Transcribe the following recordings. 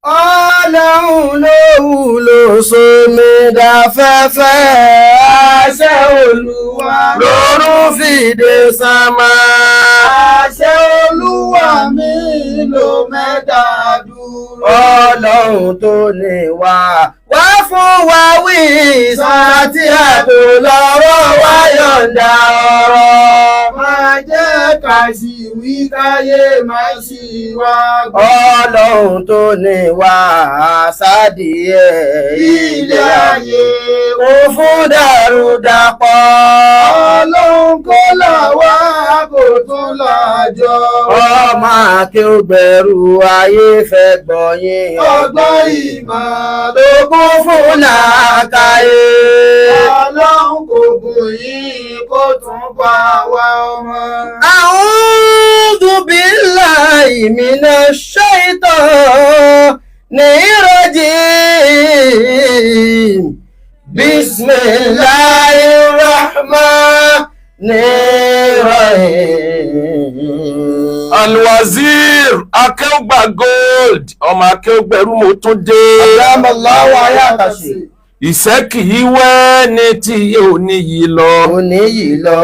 Ọlọ́run ló wúlò sómi dáfẹ́fẹ́, àṣẹ Olúwa lórún fìdí sánmà. Àṣẹ Olúwa mi ló mẹ́ta dúró. Ọlọ́run tó ní wá wá fún wa wí sáti ààbò lọ́rọ̀ wá yọ̀ǹda ọ̀rọ̀. Máa jẹ́ ká sì wí káyé máa sì wá gbọ́. Ọlọ́run tó ní wá sádìẹ Ilé ayé kò fún dàrúdàpọ̀. Ọlọ́run kó là wá kó tún lájọ. Ọmọ akéwògbẹ̀rù ayé fẹ́ gbọ̀yìn. Ọgbọ́n ìmọ̀ tó kún fún làákàyè. Ọlọ́run kò bùn yín kó tún pa wá ọmọ. أعوذ بالله من الشيطان الرجيم. بسم الله الرحمن الرحيم. Alwazir Akéúgbà Gold, ọmọ akéúgbẹ̀rú, mo tún dé. Allahu ayatasi. Ìṣẹ́ kì í wẹ́ ní tí yóò níyì lọ. Òní yìí lọ.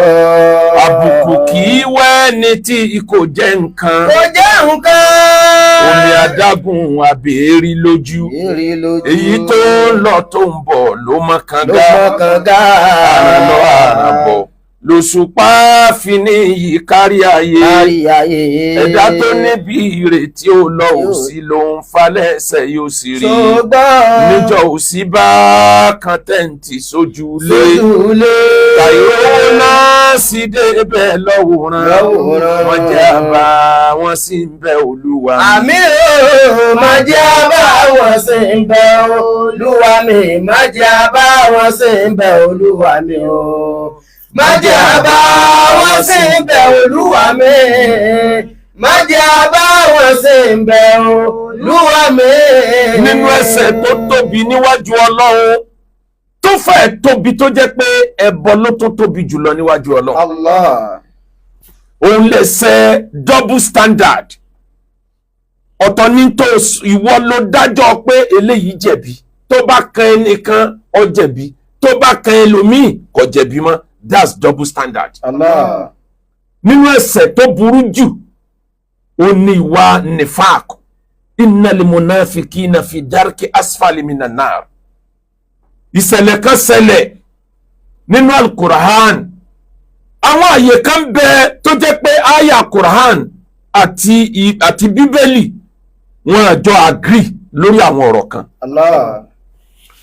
Àbùkù kì í wẹ́ ní tí kò jẹ́ nǹkan. Kò jẹ́ nǹkan. Omi adágún àbèérí lójú. Ìrì lójú. Èyí tó ń lọ tó ń bọ̀ ló mọ́ ló kànga. mọ́kàn gá. Àrùn lọ àrùn bọ̀ lòṣùpá fi ní iyì kárí ayé. Kárí ayé. Ẹ̀dá tó níbi ìrètí ó lọ òsì ló ń falẹ̀ ẹsẹ̀ yóò sì rí. Ṣùgbọ́n. Níjọ òsì bá kan tẹ́ǹtì sójú lé. Sójúlé. Kàìró náà sì débẹ̀ lọ́wọ́rán. Lọ́wọ́rán. Wọ́n jẹ́ àbá wọn sì ń bẹ Olúwa mi. Àmì ooo, má jẹ́ àbá wọn sí ń bẹ Olúwa mi, má jẹ́ àbá wọn sí ń bẹ Olúwa mi o. Má jẹ́ àbá wọn sí ń bẹ Olúwa mi. Má jẹ́ àbá wọn sí ń bẹ Olúwa mi. Nínú ẹ̀ṣẹ̀ tó tóbi níwájú Ọlọ́run, tó fẹ́ tóbi tó jẹ́ pé ẹbọ ló tó tóbi jùlọ níwájú Ọlọ́run, Allah. òun lè ṣe double standard. Ọ̀tọ̀ ní tó ìwọ ló dájọ́ pé eléyìí jẹ̀bi, tó bá kan ẹnìkan ó jẹ̀bi, tó bá kan ẹlòmíì kò jẹ̀bi mọ́. That's double standard. Allah. Nínú ẹ̀ṣẹ̀ tó burú jù, ó ní ìwà nifaq. Innal munafikina fi darki asfali minan nar. Ìṣẹ̀lẹ̀ kan ṣẹlẹ̀ nínú Alukur'an. Àwọn àyè kan bẹ tó jẹ́ pé àyà Kur'an àti Bíbélì wọn àjọ agree lórí àwọn ọ̀rọ̀ kan. Allah.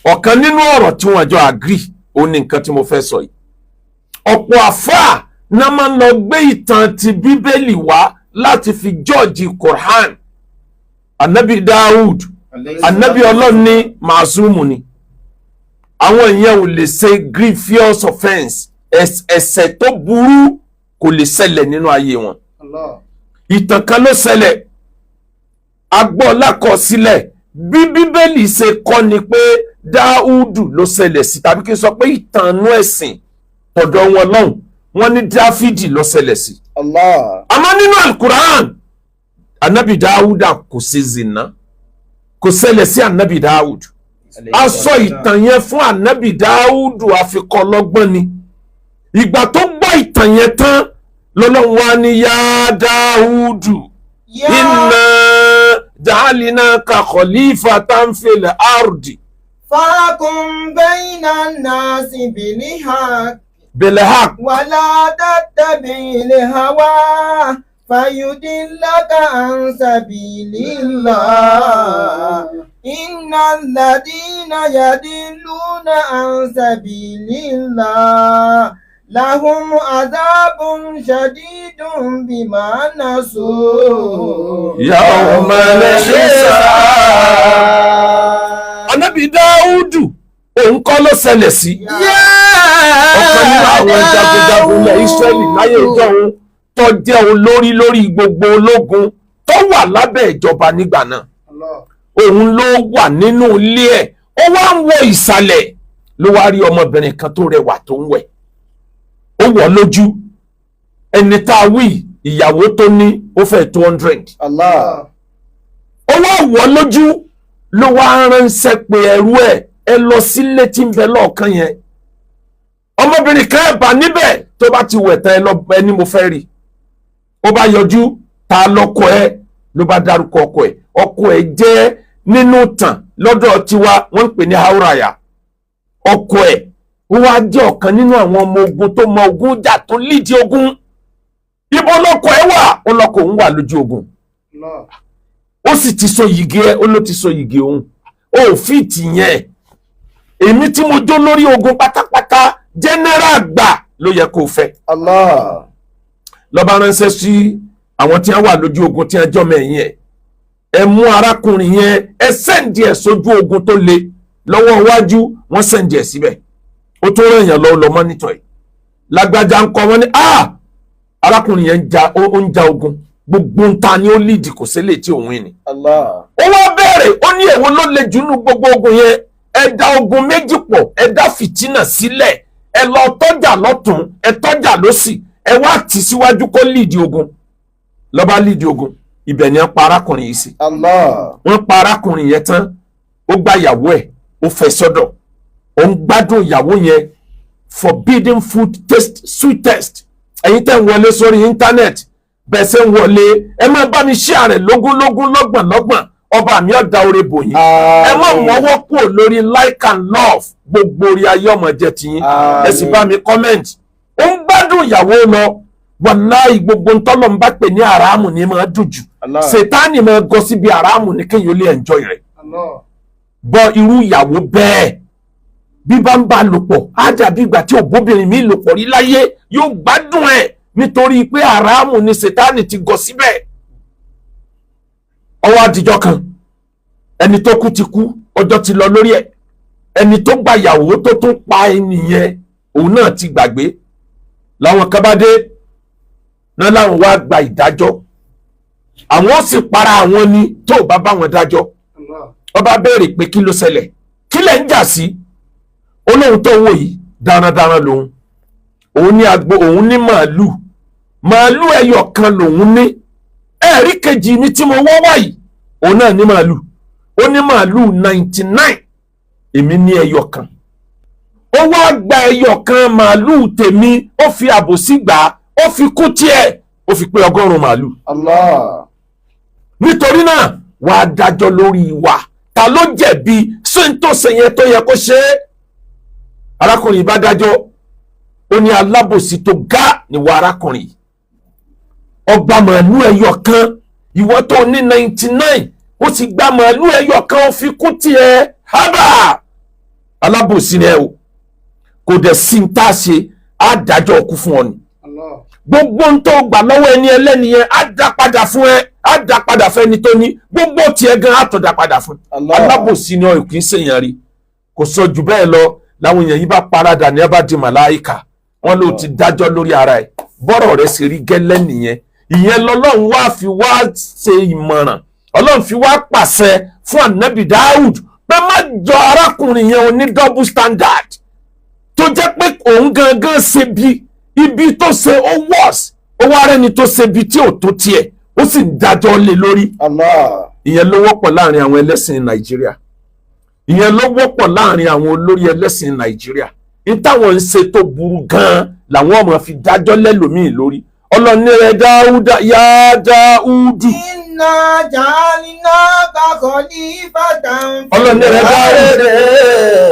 Ọ̀kan nínú ọ̀rọ̀ tí wọ́n jọ agree, ó ní nǹkan tí mo fẹ́ sọ yìí. Ọ̀pọ̀ àfáà náà máa ń lọ gbé ìtàn ti Bíbélì wá láti fi judge Quran. Anabi Dawud, anabi Ọlọ́run ní màsúmù ni, àwọn èèyàn ò lè ṣe grievous offence, ẹ̀ṣẹ̀ tó burú kò lè ṣẹlẹ̀ nínú ayé wọn. Allah. Ìtàn kan ló ṣẹlẹ̀, agbọ́ lákọsílẹ̀. Bí Bíbélì ṣe kọ́ ni pé Dáúdù ló ṣẹlẹ̀ sí, tàbí kí n sọ pé ìtànú ẹ̀sìn tọ̀dọ̀ wọn lọ́hùn, wọ́n ní Dáfídì ló ṣẹlẹ̀ sí. Allah. Àmọ́ nínú Alukur'an, anabi Dáúdà kò ṣe zina, kò ṣẹlẹ̀ sí anabi Dáúdù. A sọ ìtàn yẹn fún anabi Dáúdù àfikọ́lọ́gbọ́n ni. Ìgbà tó gbọ́ ìtàn yẹn tán, lọ́lọ́run wá ní, "Yá Dáúdù, inna ja'alnaka khalifatan fil ardi." فاحكم بين الناس بالحق. Bilhaq. ولا تتبع الهوى فيضلك عن سبيل الله إن الذين يضلون عن سبيل الله لهم عذاب شديد بما نسوا يوم الحساب. Anabi Dáúdù, òun kọ́ ló ṣẹlẹ̀ sí. Ọ̀kan nínú àwọn jagunjagun ilẹ̀ Ísírẹ́lì láyé ìjọ́un tó jẹ́ olórí lórí gbogbo ológun tó wà lábẹ́ ìjọba nígbà náà, òun ló wà nínú ilé ẹ̀. Ó wá ń wo ìsàlẹ̀, ló wá rí ọmọbìnrin kan tó rẹwà tó ń wẹ̀. Ó wọ̀ lójú. Ẹni tá a wí, ìyàwó tó ní ó fẹ́ 200. Allah. Ó wá wọ̀ lójú. Ló wá ránṣẹ́ pé ẹrú ẹ̀, ẹ lọ sílé tí ń bẹ lọ́ọ̀kan yẹn, ọmọbìnrin kan ẹ̀ bá níbẹ̀, tó bá ti wẹ̀ tán, ẹ lọ, ẹni mo fẹ́ rí. Ó bá yọjú. Ta lọ́kọ ẹ? Ló bá dárúkọ ọkọ ẹ̀. Ọkọ ẹ̀ jẹ́ nínú tàn lọ́dọ̀ tiwa, wọ́n ń pè ní Hauraya. Ọkọ ẹ̀, ó wá jẹ́ ọ̀kan nínú àwọn ọmọ ogun tó mọ ogun jà, tó lídìí ogun. Ibo lọ́kọ ẹ̀ wà? Ó lọ́kọ òun wà lójú ogun. Ó sì ti so yìgì ẹ? Ó ló ti so yìgì òun. Ó fìtì yẹn, èmi tí mo jó lórí ogun pátápátá, general gbà ló yẹ kó fẹ́. Allah. Lọ́ba ránṣẹ́ sí àwọn tí wọ́n wà lójú ogun, tí wọ́n jọ́mọ ẹ̀yìn ẹ̀, ẹ mú arákùnrin yẹn, ẹ send ẹ̀ sójú ogun tó le lọ́wọ́ iwájú. Wọ́n send ẹ̀ síbẹ̀. Ó tó ràn yàn lọ́wọ́ lọ monitor ẹ̀. Lágbájá ń kọ́? Wọ́n ní, ah, arákùnrin yẹn ń ja, ó ń ja ogun, gbogbo ń ta ni ó lead, kò sí lè tí òun ni. Allah. Ó wá bẹ̀rẹ̀, ó ní èwo ló le jù nínú gbogbo ogun yẹn? Ẹ dá ogun méjì pọ̀, ẹ dá fìtínà sílẹ̀, ẹ lọ tọ́jà lọ́tún, ẹ tọ́jà lọ́sì, ẹ wá tì síwájú kó lead ogun. Lọ́ba lead ogun, ibẹ̀ ni wọ́n pa arákùnrin yìí sí. Allah. Wọ́n pa arákùnrin yẹn tán, ó gba ìyàwó ẹ̀, ó fẹ́ sọ́dọ̀, ó ń gbádùn ìyàwó yẹn. Forbidden food taste sweetest. Ẹ̀yin tẹ́ ń wọlé sórí internet, bẹ́ẹ̀ ṣe ń wọlé, ẹ máa bá mi share rẹ̀ lógúnlógún, lọ́gbọ̀n lọ́gbọ̀n. Ọba mi ọ̀dà oore bò yín. Ẹ má mọ́wọ́ kúrò lórí like and love. Gbogbo orí ayé ọmọ jẹ́ tiyín. Ẹ sì bá mi comment. Ó ń gbádùn ìyàwó lọ. Wàláì, gbogbo ntọ́lọ̀ ń bá pè ní àràmù ní máa dùn jù. Allah. Ṣètánì máa gọ síbi àràmù ní kéèyàn ó lè enjoy rẹ̀. Allah. Bọ irú ìyàwó bẹ́ẹ̀, bí bá ń bá lò pọ̀, á dàbí ìgbà tí òbóbìnrin mi lò pọ̀ rí láyé. Yóò gbádùn ẹ̀ nítorí pé àràmù ni ṣètánì ti gọ síbẹ̀. Ọwọ́ àdìjọ kan, ẹni tó kú ti kú, ọjọ́ ti lọ lórí ẹ̀. Ẹni tó gba ìyàwó tó tún pa ẹni yẹn, òun náà ti gbàgbé. Làwọn kan bá dé náà, láwọn wá gba ìdájọ́, àwọn ó sì para àwọn ni tó bá bá wọn dájọ́. Allah. Ọba béèrè pé kí ló ṣẹlẹ̀, kí lẹ̀ ń jà sí? Olóhùn tó ń wò yìí, darandaran lòun, òun ní agbo, òun ní màálù, màálù ẹyọ kan lòun ní. Ẹ̀rí kejì mi tí mo wọ́ wá yìí, òun náà ní màálù, ó ní màálù 99, èmi ní ẹyọ kan. Ó wá gba ẹyọ kan màálù tèmi, ó fi àbòsí gbà á, ó fi kú tiẹ̀, ó fi pé 100 màálù. Allah. Nítorí náà, wàá dájọ́ lórí wa, ta ló jẹ̀bi? Ṣé n tó ṣe yẹn tó yẹ kó ṣe é? Arákùnrin bá dájọ́, ó ní alábòsí tó ga níwọ arákùnrin yìí. Ọgbà màálù ẹyọ kan, ìwọ tó ní 99, ó sì gba màálù ẹyọ kan, ó fi kún tiẹ̀. Hábà, alábòsí ni ẹ o, kò dẹ̀ sí ní tá a ṣe, á dájọ́ ọkú fún ọ ni. Allah. Gbogbo ń tó gbà lọ́wọ́ ẹni ẹlẹ́ni yẹn, á dá padà fún ẹ, á dá padà fẹ́ni tó ní. Gbogbo tiẹ̀ gan, á tó dá padà fún ẹ. Allah. Alábòsí ni ọ, kì í ṣèyàn rí. Kò sọ jù bẹ́ẹ̀ lọ. Làwọn èèyàn yìí bá paradà ní ẹ bá di màláìkà. Wọn ló ti dájọ́ lórí ara ẹ̀, bọ́rọ̀ rẹ̀ sì rí gẹ́lẹ́ nìyẹn. Ìyẹn lọ́lọ́run wá fi wá ṣe ìmọ̀ràn, Ọlọ́run fi wá pàṣẹ fún Ànábì Dáúd pé má jọ arákùnrin yẹn oní double standard, tó jẹ́ pé òun gangan ṣe bí ibi tó ṣe ó worse, ó wá rẹ́ni tó ṣe bí tí ò tó tiẹ̀, ó sì ń dájọ́ lé lórí. Allah. Ìyẹn ló wọ́pọ̀ láàrin àwọn ẹlẹ́sìn Nàìjíríà, ìyẹn ló wọ́pọ̀ láàrin àwọn olórí ẹlẹ́sìn Nàìjíríà. Ní táwọn ń ṣe tó burú gan-an làwọn ọmọ fi dájọ́ lẹ́lòmíì lórí. Ọlọ́ni rẹ̀ Dáúdà, yá Dáúdù. Inna ja'alnaka khalifatan. Ọlọ́ni rẹ̀ Dáúdù,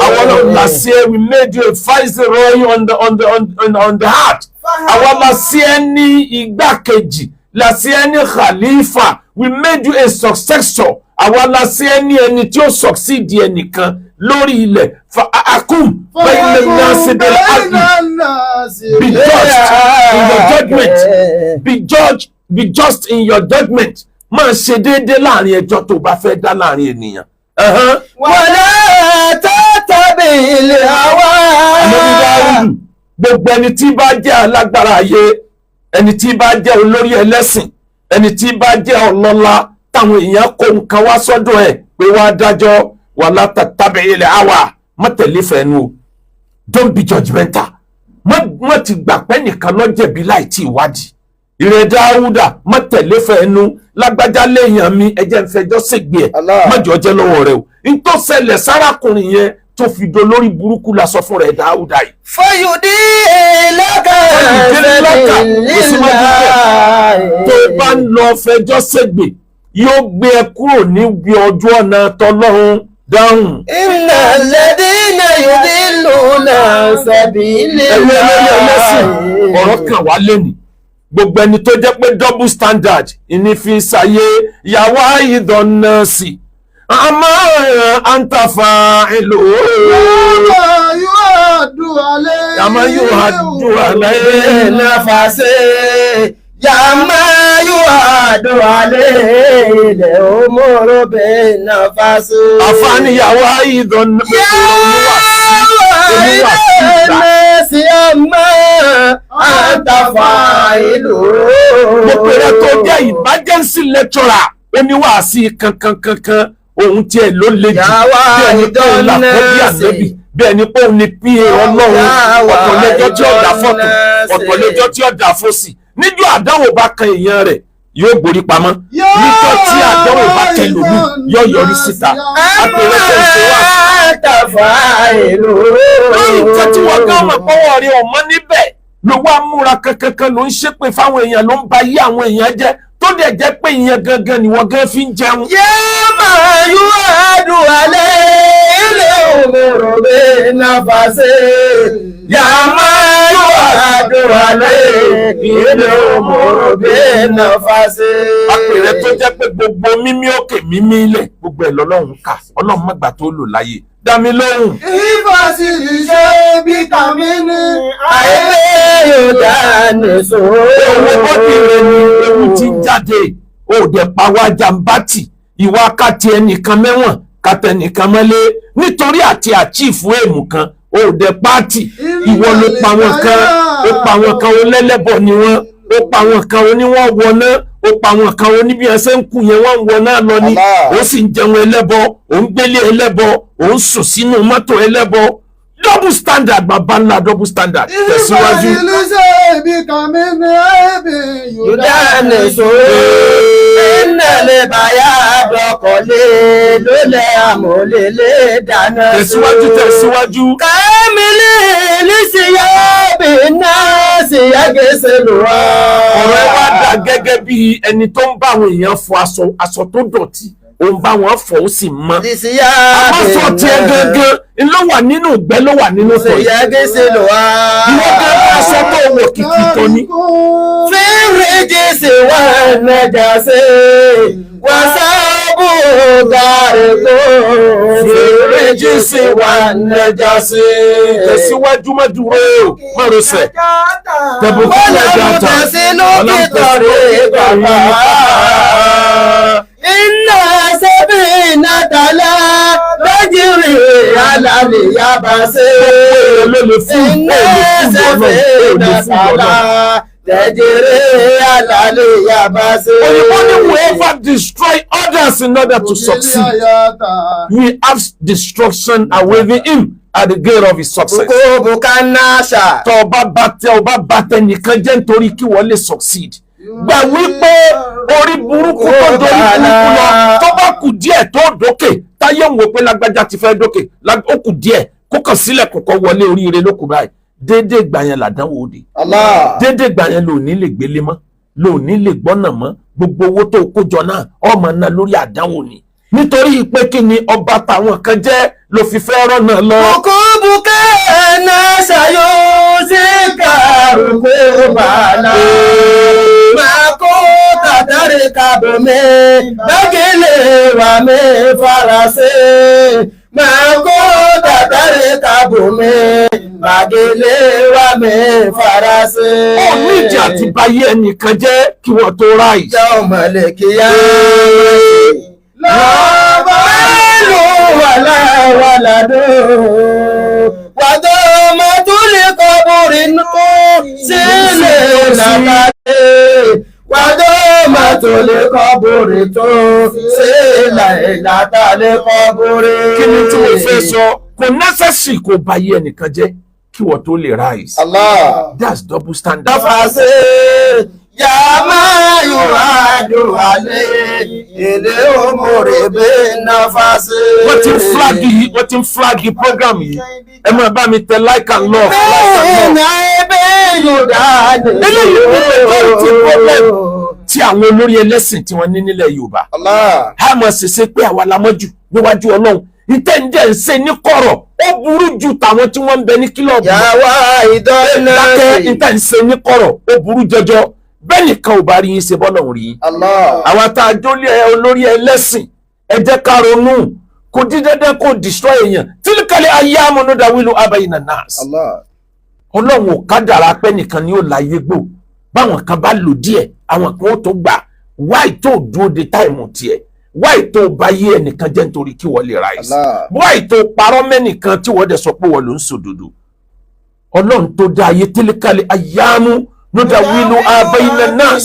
àwọn Ọlọ́run la ṣe é. We made you a viceroy on the earth. Àwa la ṣe é ní igbákejì, la ṣe é ní khalifa. We made you a successor. Àwa la ṣe é ní ẹni tí ó succeed ẹnìkan lórí ilẹ̀. Fahkum bayna an-nasi bil adl. Be just in your judgment. Be just in your judgment. Máa ṣe déédéé láàrin ẹjọ́ tó bá fẹ́ dá láàrin ènìyàn. Wala tattabi'il hawa. Ànábì Dáúdù, gbogbo ẹni tí bá jẹ́ alágbára ayé, ẹni tí bá jẹ́ olórí ẹlẹ́sìn, ẹni tí bá jẹ́ ọlọ́lá, táwọn èèyàn kó nǹkan wá sọ́dọ̀ ẹ̀ pé wá dájọ́, wala tattabi'il hawa, má tẹ̀lé fẹ́nu o. Don't be judgmental. Má ti gbà pé nìkan ló jẹ̀bi láì tí ìwádìí. Ìrẹ̀ Dáúdà, má tẹ̀lé fẹ́ẹ́nu lágbájá léèyàn mi, ẹjẹ́ ń fẹjọ́ ṣègbè ẹ̀. Allah. Má jọ jẹ́ lọ́wọ́ rẹ o. N tó ṣẹlẹ̀ sárakùnrin yẹn tó fi dolórí burúkú la sọ fún rẹ̀ Dáúdà yìí. Fọyùdí lẹ́kà. Fọyùdí laka, kò sí má dúpẹ́. Tó bá ń lọ fẹjọ́ ṣègbè, yóò gbé ẹ kúrò níbi ọjọ́ ọ̀nà tọlọ́run dáhùn. Inna alladhina yudilluna sabili. Ẹ̀rọ ẹlẹ́yẹ ẹlẹ́sìn, ọ̀rọ̀ kan wá lẹ́nu. Gbogbo ẹni tó jẹ́ pé double standard ìní fi ń ṣayé yàwá ìdánná sí àmọ́ àǹtàfà èlò. Àmọ́ yóò ha dùn àlẹ́. Nafase yàmá yóò àdó alẹ́ ilẹ̀ òmòrò bẹ́ẹ̀ nafase. Àfààní yàwá ìdánná. Yàwá ilẹ̀ sí àmọ́ àǹtàfà ìlú. Gbogbo rẹ tó jẹ́ emergency lecturer, oníwàásí kankankankan, òun tiẹ̀ ló le jù. Yàwá bí ẹni pé òun là kọ́ bí ìdánná sí. ànábì, bí ẹni pé òun ni pa ọlọ́run. Yàwá Ọ̀tọ̀ lẹ́jọ́ tí ó dà fọ́tò, ìdánná ọ̀tọ̀ sí. lẹ́jọ́ tí ó dà fọ́sì. Níjọ́ àdánwò bá kan èèyàn rẹ̀, yóò gborí pamọ́. Níjọ́ tí àdánwò bá kẹ lòmí, yóò yọrí síta. Àpẹẹrẹ tó ń ṣe wá Àǹtàfà ìlú. lórí nǹkan tí wọ́n gán mọ̀ pọ́wọ́ rí ọmọ níbẹ̀ ló wá múra kankankan, ló ń ṣépè fáwọn èèyàn, ló ń ba yí àwọn èèyàn jẹ́, tó dẹ̀ jẹ́ pé ìyẹn gangan ni wọ́n gan fi ń jẹun. Yẹ́mà yóò àdùn alẹ́ ilé òmùrò bẹ́ẹ̀ náfàṣẹ́. Yàmà yóò àdùn alẹ́ ilé òmùrò bẹ́ẹ̀ náfàṣẹ́. Apẹ̀rẹ̀ tó jẹ́ pé gbogbo mímí òkè, mímí ilẹ̀, gbogbo ẹ̀ lọ́lọ́run kà. Ọlọ́run má gbà tó lò láyé dá mi lóhùn. Àìlè yóò dá nìṣó. Owó bọ́dì rẹ ni ewu ti ń jáde, ó dẹ̀ pa wá jàǹbátì ìwà kàti ẹnìkan mẹ́wọ̀n, kàtẹnìkan mọ́lé nítorí àti àchífù èèmù kan, ó dẹ̀ pààtì. Ìwọ ló pa wọn kan, ó pa wọn kan, ó lẹ́lẹ́bọ̀ ni wọ́n, ó pa wọn kan, ó ní wọ́n wọná, ó pa wọn kan, ó ní bí wọ́n ṣe ń kú yẹn, wọ́n ń wọná lọ ni. Allah. Ó sì ń jẹun ẹlẹ́bọ, ó ń gbélé ẹlẹ́bọ, ó ń sùn sínú mọ́tò ẹlẹ́bọ. Double standard, bàbá ńlá double standard. Tẹ̀síwájú. Yóò dá nìṣó. Ìnàlẹ̀ bàyà dọkọ̀lé lólẹ̀ àmọ̀lélẹ̀ dáná. Tẹ̀síwájú, tẹ̀síwájú. Kàmílì lísìyà bí náà sì yàgẹ̀sẹ̀ lùwà. Ọ̀rọ̀ ẹ wá dà gẹ́gẹ́ bí ẹni tó ń bá àwọn èèyàn fọ aṣọ, aṣọ tó dọ̀tí, ó ń bá wọn fọ, ó sì mọ́. Lísìyà Àmọ́ tiẹ̀ gangan ló wà nínú ìgbẹ́, ló wà nínú tọ̀ yìí. Yàgẹ̀sẹ̀ lùwà. Ìwọ gan aṣọ tó wọ̀ kìkì tọ́ ni. Fíríjì sì wà nẹjà sí wàsáàbù gàrí kò. Fíríjì sì wà nẹjà sí. Tẹ̀síwájú, má dúró, má rọsẹ̀. Tẹ̀bùkún Wọ́n lẹ́jà lọ́mú tà. tẹ̀sí lókè tọ̀rí bàbá. Iná sẹ́bí iná tàlá lójúrí alálẹ̀ yaba sí. Ló lè fún Iná ó lè fún sẹ́bí ìwọ iná náà, ó lè fún ìwọ tàlá náà. tẹ̀jẹ̀rẹ̀ alálẹ̀ yaba sí. Òyìnbó ní whoever destroy others in order to succeed, we have destruction awaiting him at the gate of his success. Kókó bukanasa. Tọ́ ọba bá tẹ ọba bá tẹ nìkan jẹ́ nítorí kí wọ́n lè succeed, gbà wípé orí burúkú tó dorí burúkú lọ, tó bá kù díẹ̀ tó dókè, táyé ń wò pé lágbájá ti fẹ́ dókè, ó kù díẹ̀ kó kàn sílẹ̀ kọ̀kọ́ wọlé oríire ló kù báyìí, déédéé gbà yẹn làdánwò òde. Allah. Déédéé gbà yẹn lò ní lè gbélé mọ́, lò ní lè gbọ́nà mọ́. Gbogbo owó tó kó jọ náà, ọmọ náà lórí àdánwò ni, nítorí pé kí ni ọba táwọn kan jẹ́ ló fi fẹ́ rọ́nà lọ. Kókó bukanasa yóò ṣe kàrúkó bàlá. Màkó tàtàrí kàbọ̀mí, bẹ́gìlì wà mí faraṣẹ́. Màkó tàtàrí kàbọ̀mí, bàgìlì wà mí faraṣẹ́. Ó nídìí àti báyé ẹnìkan jẹ́ kí wọ́n tó ráì. Jẹ́ ọmọlẹ́kìyà. Lọ́bàálù wàlá wàládó. Wàdó mọ́túlì kọ́bùrì nù sílẹ̀ làkàdé. Wàdó mọ́túlì kọ́bùrì tó sílẹ̀ làkàdé kọ́bùrì. Kí ni tí mo fẹ́ sọ? Kò necessary kó báyé ẹnìkan jẹ́ kí wọ́n tó lè rise. Allah. That's double standard. Dáfàṣe Yàmá yùràdù àlẹ́ ilé òmùrè bí náfàsì. Wọ́n ti ń flag yìí, wọ́n ti ń flag program yìí. Ẹ máa bá mi tẹ like and love, like and love. Ní ẹbí yùràdù. Eléyìí ní majority problem tí àwọn olórí ẹlẹ́sìn tí wọ́n ní nílẹ̀ Yorùbá. Allah. A mọ̀ ṣèṣe pé àwa la mọ̀ jù níwájú Ọlọ́run. Ìtẹ̀ǹjẹ̀ ń ṣe ní kọ̀rọ̀, ó burú ju tàwọn tí wọ́n ń bẹ ní kílọ̀bù lọ. Yàwá ìdọ́nà. Dákẹ́, ìtẹ̀ ń ṣe ní kọ̀rọ̀, ó burú jọjọ. Bẹ́ẹ̀ nìkan ò bá rí yín ṣe, bọ́lọ̀ rí yín. Allah. Àwọn tá a jólé ẹ olórí ẹlẹ́sìn, ẹ jẹ́ ká ronú. Kò dín dandan kò destroy èèyàn. تلك الأيام نداولها بين الناس. Allah. Ọlọ́run ò kádàrá pé nìkan ni ó láyé gbò. Báwọn kan bá lò díẹ̀, àwọn kan ó tó gbà. Wáì tó dúró de time tiẹ̀? Why tó bá yé ẹnìkan jẹ́ nítorí kí wọ́n lè rise? Allah. Why tó parọ́ mẹ́nìkan tí wọ́n dẹ̀ sọ pé wọ́n ló ń sòdodo? Ọlọ́run tó dá ayé, تلك الأيام نداولها بين الناس.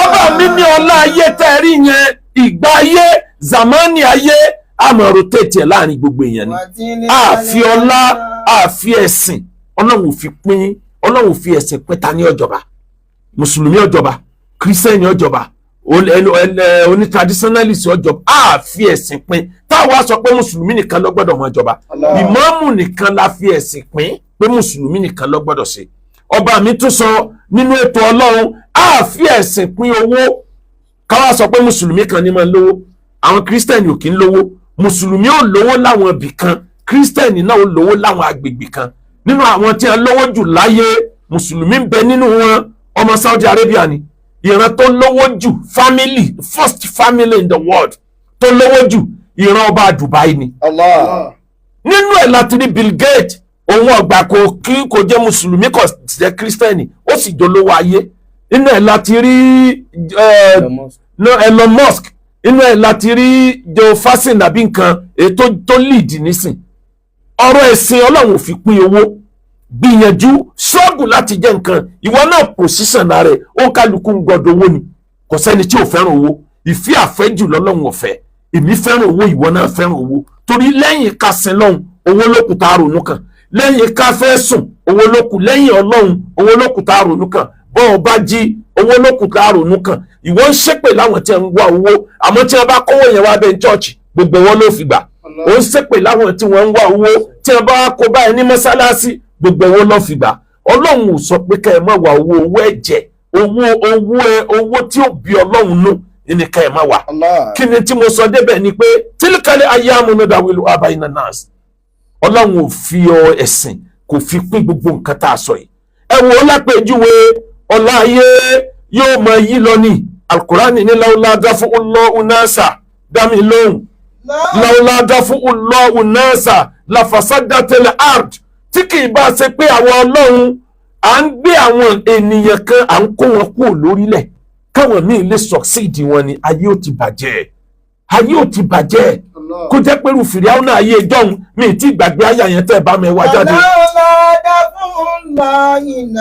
Ọba mi ní ọlá ayé tẹ́ rí yẹn, ìgbà ayé, zamani ayé, àmọ́ rotate ẹ̀ láàrin gbogbo èèyàn ni. Àfi ọlá, àfi ẹ̀sìn, Ọlọ́run ò fi pín. Ọlọ́run ò fi ẹ̀sìn pín ta ní ọjọba. Mùsùlùmí ọjọba, kírísítẹ́nì ọjọba, oní traditionalist ọjọba. Àfi ẹ̀sìn pín táwa sọ pé mùsùlùmí nìkan ló gbọ́dọ̀ máa jọba. Allah. Ìmáàmù nìkan la fi ẹ̀sìn pín pé mùsùlùmí nìkan ló gbọ́dọ̀ ṣe. Ọba mi tún sọ nínú ètò Ọlọ́run, àfi ẹ̀sìn pín owó káwá sọ pé mùsùlùmí kan ní máa ń lówó, àwọn kírísítẹ́nì ò kí ń lówó. Mùsùlùmí ò lówó láwọn ibì kan, kírísítẹ́nì náà ò lówó láwọn agbègbè kan. Nínú àwọn tí wọ́n lówó jù láyé, mùsùlùmí ń bẹ nínú wọn. Ọmọ Saudi Arabia ni ìran tó lówó jù. Family, first family in the world tó lówó jù, ìran ọba Dubai ni. Allah. Nínú ẹ̀ láti rí Bill Gates. Òun ọgbà kò kí kò jẹ́ mùsùlùmí, kò jẹ́ kírísítẹ́nì, ó sì jólówó ayé. Nínú ẹ̀ láti rí no, Elon Musk. Inú ẹ̀ láti rí Joe Fasin àbí nǹkan ètò tó lead nísìn. Ọ̀rọ̀ ẹ̀sìn, Ọlọ́run ò fi pín owó. Gbìyànjú, ṣọ́ọ̀gù láti jẹ́ nǹkan. Ìwọ náà position rẹ̀. Ó kálukú ń gbọ́dọ̀ owó ni. Kò sẹ́ni tí ò fẹ́ràn owó. Ìfẹ́ àfẹ́jù lọ́lọ́run ọ̀fẹ́. Èmi fẹ́ràn owó, ìwọ náà fẹ́ràn owó, torí lẹ́yìn ká sin lọ́hùn, owó ló kù tá a ronú kàn. Lẹ́yìn ká fẹ́ sùn, owó ló kù. Lẹ́yìn Ọlọ́run, owó ló kù tá a ronú kàn. Bọ́ ọ bá jí, owó ló kù tá a ronú kàn. Ìwọ ń ṣépè láwọn tí ń wá owó, àmọ́ tí wọ́n bá kówó yẹn wá bẹ́ẹ̀ ní church, gbogbo wọn ló fi gbà. Ó ń ṣépè láwọn tí wọ́n ń wá owó, tí wọ́n bá kó báyìí ní mọ́sálásí, gbogbo owó ló fi gbà. Ọlọ́run ò sọ pé ká ẹ má wá owó. Owó ẹ̀jẹ̀, owó, owó ẹ, owó tí ó bí Ọlọ́run nù ní ká ẹ má wá. Allah. Kí ni tí mo sọ débẹ̀ ni pé تلك الأيام نداولها بين الناس. Ọlọ́run ò fi ọ ẹ̀sìn, kò fi pín gbogbo nǹkan tá a sọ yìí. Ẹ wò ó lápèjúwe, ọlá ayé yóò máa yí lọ ní. Alukurani ní لولا دفع الله الناس. Dámi lóhùn. لولا دفع الله الناس لفسدت الأرض. Tí kì í bá ṣe pé àwọn Ọlọ́run à ń gbé àwọn ènìyàn kan, à ń kó wọn kúrò lórílẹ̀ káwọn míì lè succeed wọn ni, ayé ò ti bàjẹ́, ayé ò ti bàjẹ́. Allah. Kó jẹ́ pé irú náà ayé ìjọ́un mi ti gbàgbé àyà yẹn, tẹ́ ẹ bá mi wá jáde.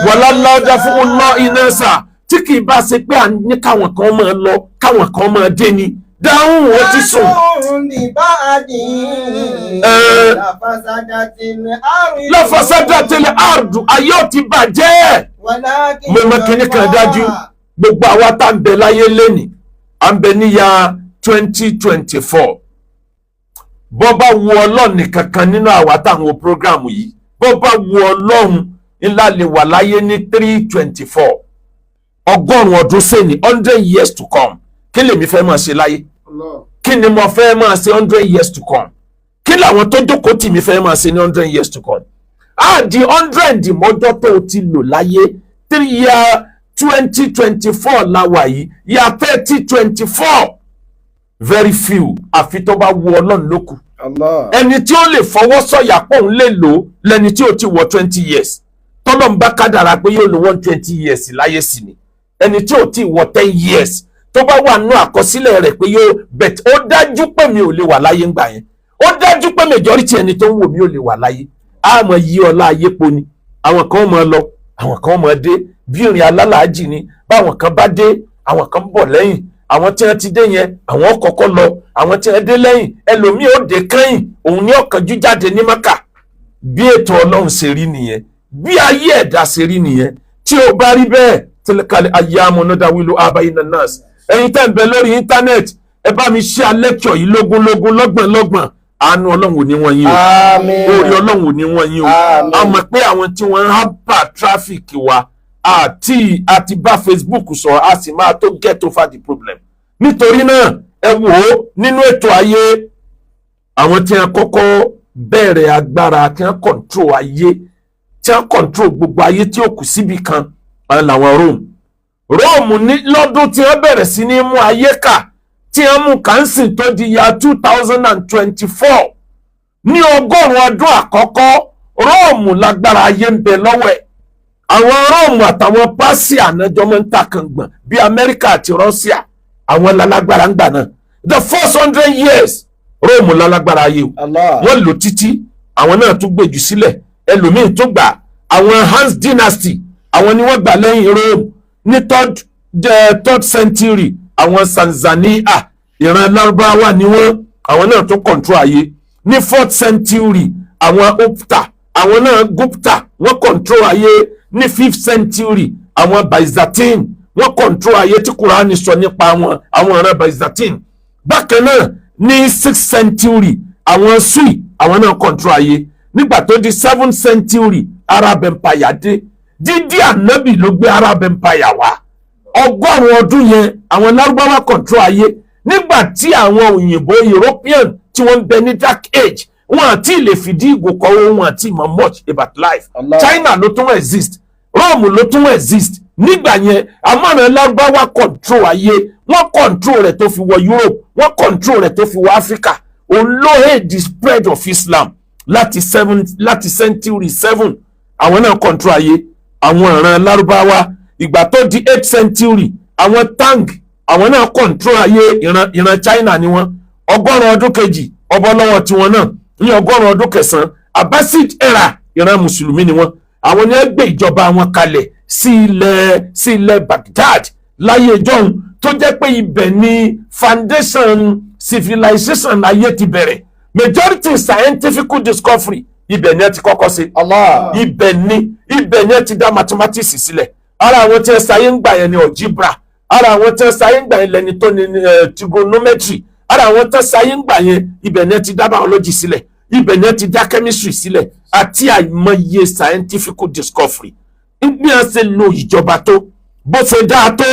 ولولا دفع الله الناس. Tí kì í bá ṣe pé à ń ní káwọn kan máa lọ, káwọn kan máa dé ni. Dáhùn, ó ti sùn. لفسدت الأرض, ayé ò ti bàjẹ́. Mo mọ kinní kan dájú. Gbogbo àwa tá ń bẹ láyé lẹ́nì, à ń bẹ níyà 2024. Bọ́ bá wu Ọlọ́run nìkan kan nínú àwa táwọn program yìí, bọ́ bá wu Ọlọ́run ńlá lè wà láyé ní 324, 100 ọdún sẹ́ni, 100 years to come. Kí lèmi fẹ́ máa ṣe láyé? Allah. Kí ni mo fẹ́ máa ṣe 100 years to come? Kí làwọn tó jókòó tì mí fẹ́ máa ṣe ní 100 years to come? Á di 100 mọ́jọ́ tó o ti lò láyé. Three year 2024 la wà yìí, year 3024, very few, àfi tó bá wu Ọlọ́run ló kù. Allah. Ẹni tí ó lè fọwọ́ sọ̀yà pọ̀ ń lè lò ó lẹni tí ó ti wọ 20 years. Tọ́lọ́ ń bá kádàrá pé yóò lo 120 years láyé sí ni. Ẹni tí ó ti wọ 10 years, tó bá wà nínú àkọsílẹ̀ rẹ̀ pé yóò bet, ó dájú pé mi ò lè wà láyé ńgbà yẹn. Ó dájú pé majority ẹni tó ń wò mí ò lè wà láyé. Àmọ́ yí ọlá ayé po ni. Àwọn kan máa lọ, àwọn kan máa dé, bí ìrìn alálàájì ni. Báwọn kan bá dé, àwọn kan bọ̀ lẹ́yìn. Àwọn tí wọ́n ti dé yẹn, àwọn kọ́kọ́ lọ. Àwọn tí wọ́n dé lẹ́yìn, ẹlòmíì ó dé kẹ́yìn, òun ní ọ̀kánjú jáde ní Mẹ́kà. Bí ètò Ọlọ́run ṣe rí nìyẹn, bí ayé ẹ̀dá ṣe rí nìyẹn. Tí o bá rí bẹ́ẹ̀, Tilkal ayyamu nudawiluha bayna nas. Ẹ̀yin tẹ́ ń bẹ lórí íńtánẹ́ẹ̀tì, ẹ bá mi ṣe alẹ́kọ̀ọ́ yìí lógúnlógún, lọ́gbọ̀nlọ́gbọ̀n. Àánú Ọlọ́run ò ní wọ́n yín o. Àmín. Orí Ọlọ́run ò ní wọ́n yín o. Àmín. A mọ̀ pé àwọn tí wọ́n ń hamper traffic wa àti bá Facebook sọ̀rọ̀, a sì máa tó get over the problem. Nítorí náà, ẹ wò ó, nínú ètò ayé, àwọn tí wọ́n kọ́kọ́ bẹ̀rẹ̀ agbára, tí wọ́n control ayé, tí wọ́n control gbogbo ayé tí ó kù síbi kan, àwọn làwọn Rome. Rome ní lọ́dún tí wọ́n bẹ̀rẹ̀ sí ní mú ayé kà, tí wọ́n mú kàńsìn tó di ya 2024, ní 100 ọdún àkọ́kọ́, Róòmù lágbára ayé ń bẹ lọ́wọ́ ẹ̀. Àwọn Róòmù àtàwọn Pásíà náà jọ máa ń ta kàngbọ̀n bí Amẹ́ríkà àti Russia. Àwọn lálágbára ń gbà náà. The first 100 years, Róòmù lálágbára ayé o. Allah. Wọ́n lò títí, àwọn náà tún gbèjù sílẹ̀, ẹlòmíín tún gbà. Àwọn Hans dynasty, àwọn ni wọ́n gbà lẹ́yìn Rome ní third century. Àwọn Tanzania, ìran Lárúbáwá ni wọ́n, àwọn náà tún control ayé. Ní fourth century, àwọn Gupta, àwọn náà Gupta, wọ́n control ayé. Ní fifth century, àwọn Byzantine, wọ́n control ayé tí Kùránì sọ nípa wọn, àwọn ìran Byzantine. Bákan náà, ní sixth century, àwọn Sui, àwọn náà control ayé. Nígbà tó di seventh century, Arab Empire dé. Dídí ànábì ló gbé Arab Empire wá. 100 ọdún yẹn, àwọn Lárúbáwá control ayé. Nígbà tí àwọn òyìnbó European tí wọ́n ń bẹ ní Dark Age, wọn àti lè fìdí ìgò kọ́, wọn àti mọ̀ much about life. Allah. China ló tún exist, Rome ló tún exist nígbà yẹn. Àmọ́ Lárúbáwá control ayé, wọ́n control rẹ̀ tó fi wọ Europe, wọ́n control rẹ̀ tó fi wọ Africa. Òun ló aid the spread of Islam láti century seven. Àwọn náà control ayé, àwọn ìran Lárúbáwá. Ìgbà tó di eight century, àwọn Tang, àwọn náà control ayé. Ìran China ni wọ́n. 100 ọdún kejì, ọbọ lọ́wọ́ tiwọn náà. Ní 100 ọdún kẹsàn-án, Abbasid era, ìran mùsùlùmí ni wọ́n. Àwọn ni wọ́n gbé ìjọba wọn kalẹ̀ sí ilẹ̀ Baghdad láyé ìjọ́un, tó jẹ́ pé ibẹ̀ ni foundation civilization ayé ti bẹ̀rẹ̀. Majority scientific discovery, ibẹ̀ ni ẹ ti kọ́kọ́ ṣe. Allah. Ibẹ̀ ni ẹ ti dá mathematics sílẹ̀. Ara àwọn tí ẹ sáyé ń gbà yẹn ni algebra. Ara àwọn tí ẹ sáyé ń gbà yẹn lẹni tó ní trigonometry. Ara àwọn tí ẹ sáyé ń gbà yẹn, ibẹ̀ ni ẹ ti dá biology sílẹ̀, ibẹ̀ ni ẹ ti dá chemistry sílẹ̀, àti àìmọye scientific discovery. Bí wọ́n ṣe lo ìjọba tó, bó ṣe dáa tó,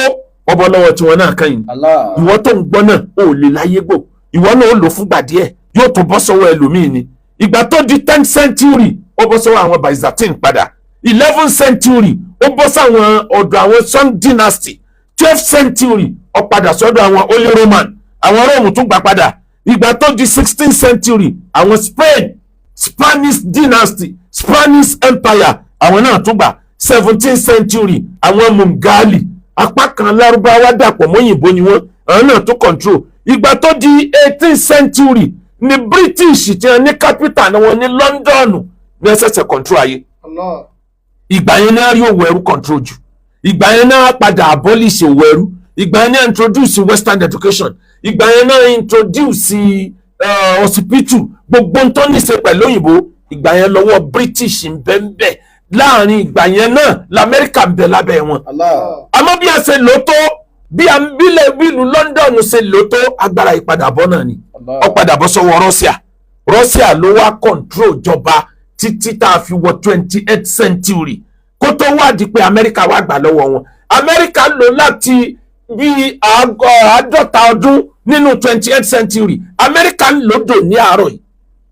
ọbọ lọ́wọ́ tiwọn náà kàn yín. Allah. Ìwọ tó ń gbọ́ náà, ò lè láyé gbò. Ìwọ náà ó lò fúngbà díẹ̀, yóò tún bọ́ sọ́wọ́ ẹlòmíì ni. Ìgbà tó di 10th century, ó bọ́ sọ́wọ́ àwọn Byzantine padà. 11th century, ó bọ́ sáwọn ọ̀dọ̀ àwọn Song dynasty. 12th century, ó padà sọ́dọ̀ àwọn Holy Roman, àwọn Rome tún gbà padà. Ìgbà tó di 16th century, àwọn Spain, Spanish dynasty, Spanish Empire, àwọn náà tún gbà. 17th century, àwọn Mungali, apá kan Lárúbáwá dàpọ̀ mọ́yìnbó ni wọ́n, àwọn náà tún control. Ìgbà tó di 18th century ni British, tí wọ́n ní capital ni wọ́n ní London, ní ẹsẹ̀sẹ̀ control ayé. Allah. Ìgbà yẹn náà rí òwò ẹrú control jù. Ìgbà yẹn náà padà abolish òwò ẹrú. Ìgbà yẹn náà introduce Western education. Ìgbà yẹn náà introduce hospital, gbogbo ń tó ní ṣe pẹ̀lú òyìnbó. Ìgbà yẹn lọ́wọ́ British ń bẹ ń bẹ. Láàrin ìgbà yẹn náà lamẹ́ríkà ń bẹ lábẹ́ wọn. Allah. Àmọ́ bí a ṣe lò tó, bí a bílẹ̀ bílù London ṣe lò tó, agbára ìpadàbọ̀ náà ni. Allah. Ó padà bọ́ sọ́wọ́ Russia. Russia ló wá control jọba títí tá a fi wọ 28th century, kó tó wá di pé Amẹ́ríkà wá gbà lọ́wọ́ wọn. Amẹ́ríkà lò láti bí 50 ọdún nínú 28th century. Amẹ́ríkà ń lòdò ní àárọ̀ yìí.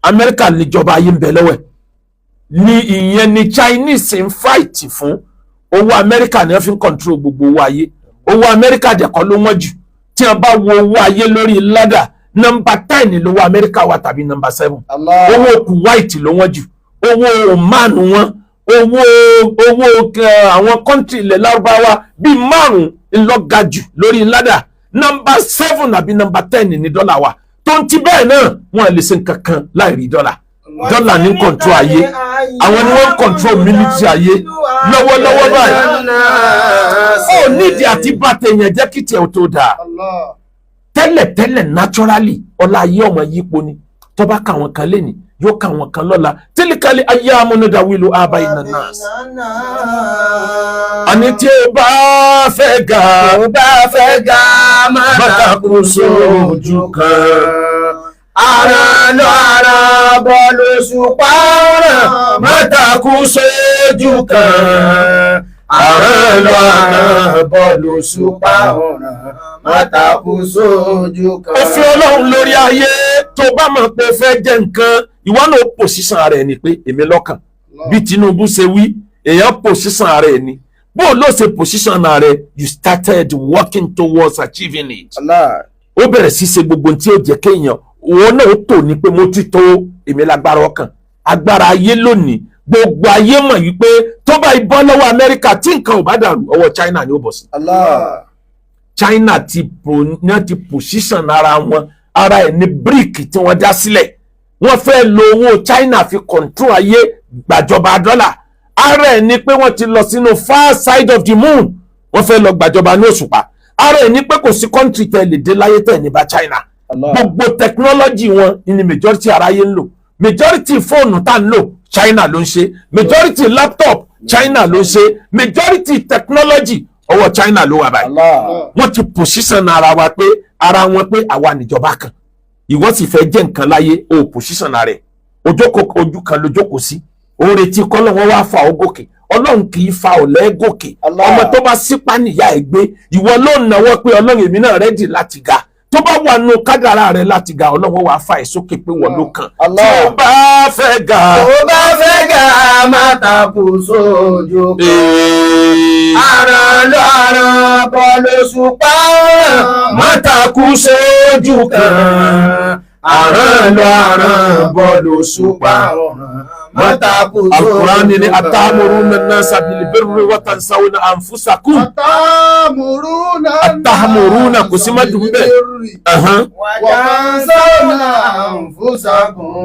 Amẹ́ríkà níjọba ayé ń bẹ lọ́wọ́ ẹ̀ ní. Ìyẹn ni Chinese ń fight fún. Owó Amẹ́ríkà ni wọ́n fi ń control gbogbo owó ayé. Owó Amẹ́ríkà dẹ̀kọ́ ló wọ́n jù. Tí wọ́n bá wo owó ayé lórí ladder, number 10 lówó Amẹ́ríkà wà tàbí number 7. Allah. Owó Kuwait ló wọ́n jù, owó Oman wọn, owó àwọn country ilẹ̀ Lárúbáwá bíi márùn-ún ńlọ ga jù lórí ladder. Number 7 àbí number 10 ní dọ́là wa. Tó ń ti bẹ́ẹ̀ náà, wọ́n lè ṣe nǹkan kan láì rí dọ́là. Dọ́là ní control ayé. Àwọn ni wọ́n ń control military ayé lọ́wọ́lọ́wọ́ báyìí. Ó nídìí àti bá tèèyàn jẹ́ kí tiẹ̀ ó tó dáa. Allah. Tẹ́lẹ̀tẹ́lẹ̀, naturally, ọlá ayé ọmọ yípo ni. Tó bá ka àwọn kan léni, yóò kà wọ́n kan lọ́la. Tilkal ayyamu nudawilu bayna nas. Àní tí o bá fẹ́ ga, Tó bá fẹ́ ga, má má takú sójú kan. Ara lọ ara bọ́ lóṣù pààrọ̀, Má takú sójú kan. Àrán lọ àrán bọ́ lóṣù pààrọ̀. Má takú sójú kan. Òfin Ọlọ́run lórí ayé, tó bá mọ̀ pé o fẹ́ jẹ́ nǹkan, ìwọ náà position ara ẹ̀ ni pé èmi lọ́kàn. Bí Tinubu ṣe wí, èèyàn position ara ẹ̀ ni. Bó o ló ṣe position ara ẹ̀, you started working towards achieving it. Allah. Ó bẹ̀rẹ̀ sí ṣe gbogbo ohun tí ó jẹ́ kéèyàn òun náà ó tò ní pé mo ti tó, èmi lágbára ọkàn. Agbára ayé lónìí, gbogbo ayé mọ̀ wípé tó bá bọ́ lọ́wọ́ Amẹ́ríkà, tí nǹkan ò bá dàrú, ọwọ́ China ni ó bọ̀ sí. Allah. China ti pro ní ti position ara wọn, ara ẹ̀ ní BRIC tí wọ́n dá sílẹ̀. Wọ́n fẹ́ lo owó China fi control ayé, gbàjọba dọ́là. Ara ẹ̀ ní pé wọ́n ti lọ sínú far side of the moon, wọ́n fẹ́ lọ gbàjọba ní òṣùpá. Ara ẹ̀ ní pé kò sí country tẹ́ lè dé láyé tẹ̀ ní bá China. Allah. Gbogbo technology wọn ni majority aráyé ń lò. Majority fóònù tá ń lò, China ló ń ṣe. Majority laptop, China ló ń ṣe. Majority technology, ọwọ́ China ló wà báyìí. Allah. Wọ́n ti position ara wa pé ara wọn pé àwa níjọba kan. Ìwọ sì fẹ́ jẹ́ nǹkan láyé, o position ara ẹ̀, ojókòó ojú kan ló jókòó sí, ó ń retí kọ́lọ́ wọn wá fa ọ gòkè. Ọlọ́run kì í fa ọ̀lẹ́ gòkè. Allah. Ọmọ tó bá sípá nìyá ẹ̀ gbé. Ìwọ ló ń náwó pé Ọlọ́run, èmi náà ready láti ga. Tó bá wà nù kádàrá rẹ láti ga, Ọlọ́run wàá fa ẹ̀ sókè pé wọ́n ló kàn. Allah. Tí o bá fẹ́ ga. Tó bá fẹ́ ga, má takú sójú kan. Ara lọ ara bọ́ lóṣù pààrọ̀, Má takú sójú kan. Àrán lọ àrán bọ́ lóṣù pààrọ̀. Má takú sójú Al-Qur'ani ni kan. atamuruna an-nasa bil-birri wa tansawna anfusakum. Atamuruna. Atamuruna, kò sí má dùn bẹ́ẹ̀. Ahan. وتنسون أنفسكم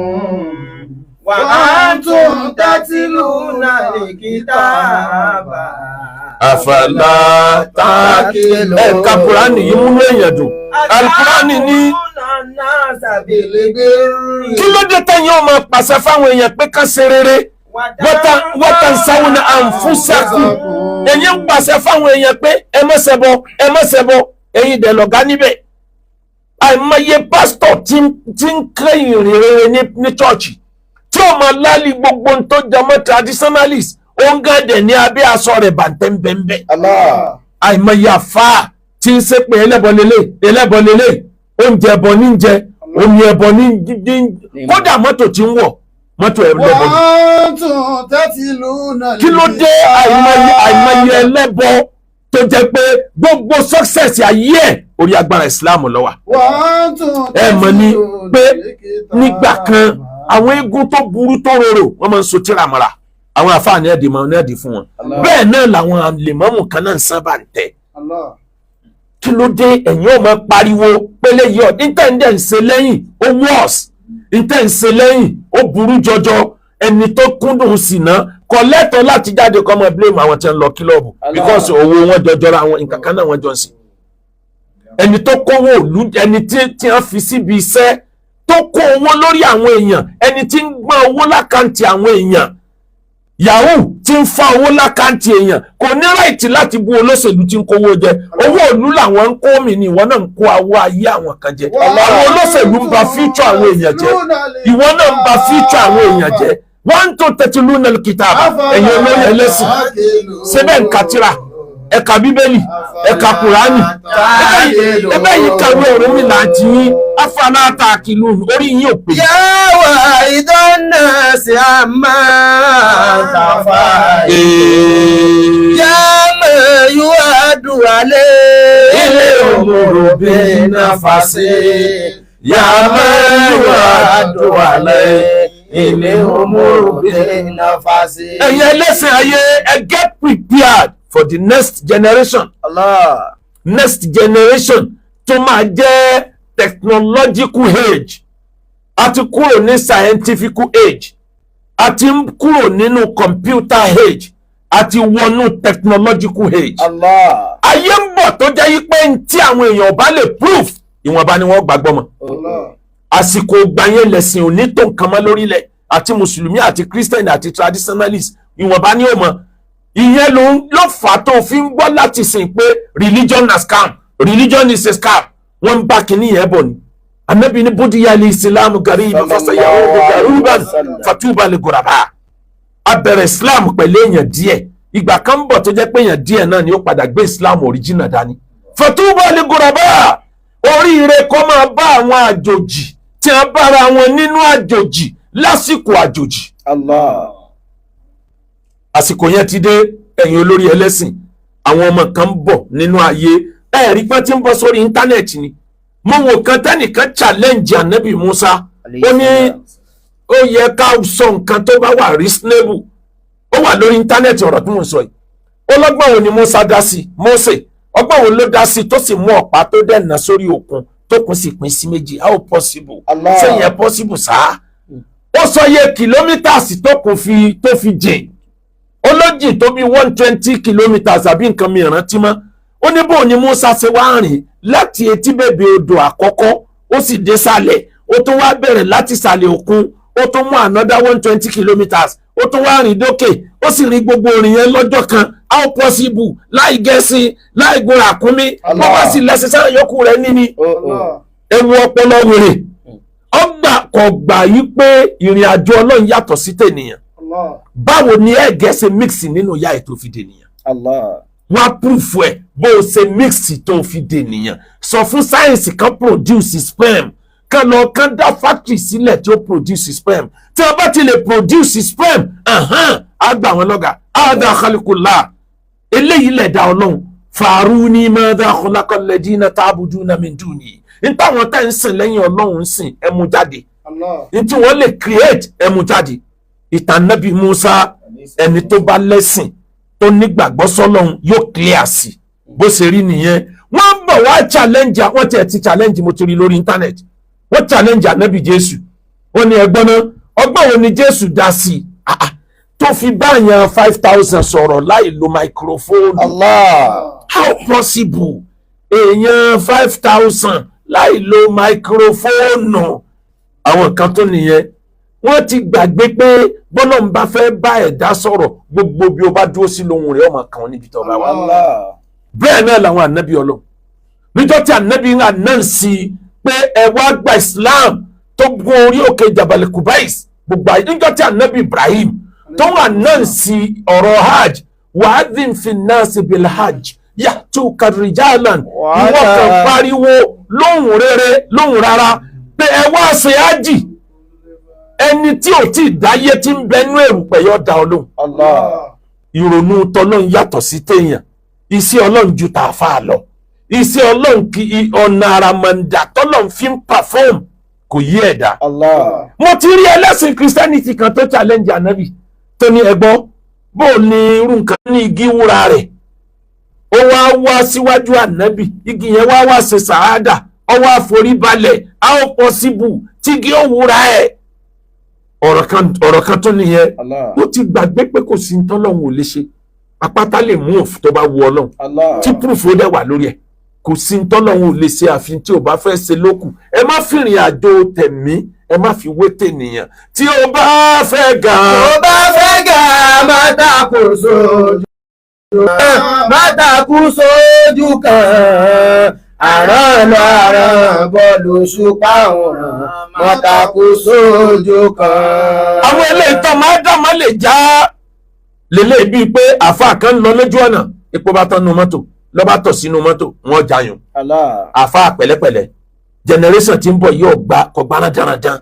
وأنتم تتلون الكتاب. Afala ta'qilun. Ẹ̀ka Kùránì yìí múnú èèyàn dùn. Al-Qur'ani ní kí ló dé tẹ̀yin ó máa pàṣẹ fáwọn èèyàn pé ká ṣe rere, wa tansawna anfusakum? Ẹ̀yin ń pàṣẹ fáwọn èèyàn pé ẹ má ṣẹbọ, ẹ má ṣẹbọ, ẹ̀yin dẹ̀ lọ̀gá níbẹ̀. Àìmọye pásítọ̀ tí ń kẹ́yìn rere ní chọ́ọ̀chì, tí ó máa lálì gbogbo ohun tó jọmọ́ traditionalist, ó ń gàdẹ̀ ní abẹ́ aṣọ rẹ̀ bàǹtẹ́ ńbẹ́ńbẹ́. Allah. Àìmọye àfáà tí ń ṣépè ẹlẹ́bọ lélẹ̀, ẹlẹ́bọ lélẹ̀, oúnjẹ ẹbọ ní jẹ, omi ẹbọ ní, kódà mọ́tò tí ń wọ̀, mọ́tò ẹlẹ́bọ ní. وأنتم تتلون. Kí ló dé? Àìmọye ẹlẹ́bọ tó jẹ́ pé gbogbo success ayé ẹ̀, orí agbára Islam ló wà. وأنتم Ẹ mọ̀ ní pé nígbà kan, àwọn eégún tó burú tó rorò, wọ́n máa ń so tíra mọ́ra. Àwọn àfáà ní ẹ̀dì mọ́ ní ẹ̀dì fún wọn. Bẹ́ẹ̀ náà làwọn lèmọ́mù kan náà ń sábà ń tẹ̀. Allah. Kí ló dé ẹ̀yin ò máa pariwo pélé yìí? Ọ̀ níta ń ṣe lẹ́yìn, ó worse. Níta ń ṣe lẹ́yìn, ó burú jọjọ. Ẹni tó kúndùn sí náà kò lẹ́tọ̀ọ́ láti jáde kọ́ máa blame àwọn tí ń lọ club, because owó wọn jọjọra àwọn nǹkan kan náà wọ́n jọ ń sìn. Ẹni tó kówó òlu, ẹni tí wọ́n fi síbi iṣẹ́ tó kó owó lórí àwọn èèyàn, ẹni tí ń gbọ́n owó l'account àwọn èèyàn, yahoo tí ń fa owó l'account èèyàn, kò ní right láti bú olóṣèlú tí ń kówó jẹ. Owó òlu làwọn ń kó mi ní, ìwọ náà ń kó awó ayé àwọn kan jẹ. Àwọn olóṣèlú ń ba future àwọn èèyàn jẹ, ìwọ náà ń ba future àwọn èèyàn jẹ. Wọ́n tó tatluna al-kitaba. Ẹ̀yin olóyè ẹlẹ́sìn, síbẹ̀ ń ka tírà, ẹ̀ka Bíbélì, ẹ̀ka Kùránì, ẹbẹ̀ yìí kàwé Ọ̀rúnmìlà àti yín. Afala ta'qilun? Orí yín ò pè. يا واعظ الناس عما تفعل، يا ما يعد عليه الأمور بنفس، يا ما يعد عليه الأمور بنفس. Ẹ̀yin ẹlẹ́sìn ayé, ẹ get prepared for the next generation. Allah. Next generation tó máa jẹ́ technological age. A ti kúrò ní scientific age, a ti ń kúrò nínú computer age, a ti wọnú technological age. Allah. Ayé ń bọ̀ tó jẹ́ yí pé tí àwọn èèyàn bá lè proof, ìwọ̀nba ni wọ́n gbàgbọ́ mọ́. Allah. Àsìkò ìgbà yẹn lẹ̀sìn ò ní tó nǹkan mọ́ lórílẹ̀, àti mùsùlùmí àti Christian àti traditionalist, ìwọ̀nba ní òmọ̀. Ìyẹn ló ló fà á tó fi ń gbọ́ láti sìn pé religion na scam, religion is a scam. Wọ́n ń bá kinní yẹn bọ̀ ni. Anabi ní budiya al-Islam gariban fasayaudu gariban fatuba li guraba. A bẹ̀rẹ̀ Islam pẹ̀lú èèyàn díẹ̀. Ìgbà kan ń bọ̀ tó jẹ́ pé èèyàn díẹ̀ náà ni ó padà gbé Islam original dání. Fatuba li guraba, oríire kó máa bá àwọn àjòjì tí wọ́n bára wọn nínú àjòjì lásìkò àjòjì. Allah. Àsìkò yẹn ti dé. Ẹ̀yin olórí ẹlẹ́sìn, àwọn ọmọ kan ń bọ̀ nínú ayé. Ẹ rí pé tí ń bọ́ sórí internet ni mo wò kan tẹ́nìkan challenge anabi Musa. Ó ní ó yẹ ká sọ nǹkan tó bá wà reasonable. Ó wà lórí internet, ọ̀rọ̀ tí mo ń sọ yìí. Ó lọ́gbọ̀n wo ni Musa dá sí, Mose, ọgbọ́n wo ló dá sí tó sì mú ọ̀pá tó dẹ̀ nà sórí òkun, tó kún sì pín sí méjì? How possible? Allah. Ṣé yẹn possible sáà? Ó sọ iye kilometers tó kún fi tó fi jìn. Ó ló jìn tó bí 120 kilometres àbí nǹkan mi rántí mọ́. Ó ní bóun ni Musa ṣe wá rìn láti etí bèbè odò àkọ́kọ́, ó sì dé sàlẹ̀, ó tún wá bẹ̀rẹ̀ láti sàlẹ̀ òkun, ó tún mú another 120 kilometres, ó tún wá rìn dókè, ó sì rìn gbogbo òrìn yẹn lọ́jọ́ kan. How possible? Láì gẹ̀ẹ́sìn, láì gun ràkúnmí, wọ́n wá sí lẹ́sìn sára yòókù rẹ̀ níní. Oh. Ewu ọpọlọ wèrè ọgbà kò gbà yí pé ìrìn àjò Ọlọ́run yàtọ̀ sí tènìyàn. Allah. Báwo ni ẹ̀gẹ́ ṣe mix nínú ìyá ẹ̀ tó fi dènìyàn? Allah. Wọ́n á proof ẹ̀ bó o ṣe mix tó fi dènìyàn. Sọ fún sáyẹ̀nsì kan produce sperm, kan lọ kan dá factory sílẹ̀ tí ó produce sperm. Tí wọ́n bá ti lè produce sperm, á gbà wọ́n lọ́gà. Hadha khalqullah, eléyìí lẹ̀dá Ọlọ́run. Fa'aruni madha khalaqa alladhina ta'buduna min duni. N táwọn tá ń sìn lẹ́yìn Ọlọ́run ń sìn, ẹ mú jáde. Allah. N tí wọ́n lè create, ẹ mú jáde. Ìtàn Nábì Musa, ẹni tó bá lẹ́sìn, tó nígbàgbọ́ sọ́lọ́run, yóò clear sí bó ṣe rí nìyẹn. Wọ́n ń bọ̀ wá challenge. Wọ́n tiẹ̀ ti challenge, mo ti rí lórí internet. Wọ́n challenge ànábì Jésù. Wọ́n ní ẹgbọ́n náà, ọgbọ́n wo ni Jésù dá sí i? Ah, ah, tó fi báyàn 5,000 sọ̀rọ̀ láì lo microphone? Allah. How possible? Èèyàn 5,000 láì lo microphone. Àwọn kan tó nìyẹn, wọ́n ti gbàgbé pé bọ́lá ń bá fẹ́ bá ẹ̀dá sọ̀rọ̀, gbogbo bí o bá dúró sí lóhùn rẹ̀ ọmọ kan níbi tó bá wà. Allah. Bẹ́ẹ̀ náà làwọn ànábì Ọlọ́run. Níjọ́ tí ànábì ń announce pé ẹ wá gba Islam, tó gun orí òkè Jabal Kubais, gbogbo àyè. Níjọ́ tí ànábì Ibrahim tó ń announce ọ̀rọ̀ hajj, wa'adhin fi nnasi bil hajj ya'tuka rijalan, ìwọ kan pariwo lóhùn rere, lóhùn rárá pé ẹ wá ṣe hajj, ẹni tí ò tí ì dáyé tí ń bẹnú èrùpẹ̀ yóò dá ọ lóhùn. Allah. Ìrònú tọlọ́run yàtọ̀ sí téèyàn. Iṣẹ́ Ọlọ́run ju tààfà lọ. Iṣẹ́ Ọlọ́run kì í ọ̀nà àràmọ̀ǹdà tọ́lọ́run fi ń perform kò yí ẹ̀dá. Allah. Mo ti rí ẹlẹ́sìn Christianity kan tó challenge ànábì, tó ní ẹgbọ́n bó ní irú nǹkan ní igi wúrà rẹ̀, ó wá wá síwájú ànábì, igi yẹn wá wá ṣe sàádà, ó wá forí balẹ̀. How possible tígi ó wúra ẹ̀? Ọ̀rọ̀ kan tó nìyẹn. Allah. Ó ti gbàgbé pé kò sí ntọ́lọ́hún ò lè ṣe. Àpáta lè mú òfin tó bá wu Ọlọ́run. Allah. Tí proof ó dẹ̀ wà lórí ẹ̀, kò sí ntọ́lọ́hún ò lè ṣe, àfi tí ò bá fẹ́ ṣe lókù. Ẹ má fìrìn àjò tẹ̀mí, ẹ má fi wé tènìyàn. Tí o bá fẹ́ ga, Tó bá fẹ́ gà, má takò sójú má takú sójú kan. Àrán lọ àrán bọ́ọ̀lù ṣùpá òràn, má takú sójú kan. Àwọn eléyìí tán máa dá má lè já lélẹ̀ bíi pé àáfàá kan ń lọ lójú ọ̀nà, epo bá tán nu mọ́tò, lọ́ba tọ̀ sínú mọ́tò, wọ́n jayùn. Allah. Àáfàá pẹ̀lẹ́pẹ̀lẹ́, generation tí ń bọ̀ yóò gba kò gbáná dáradára,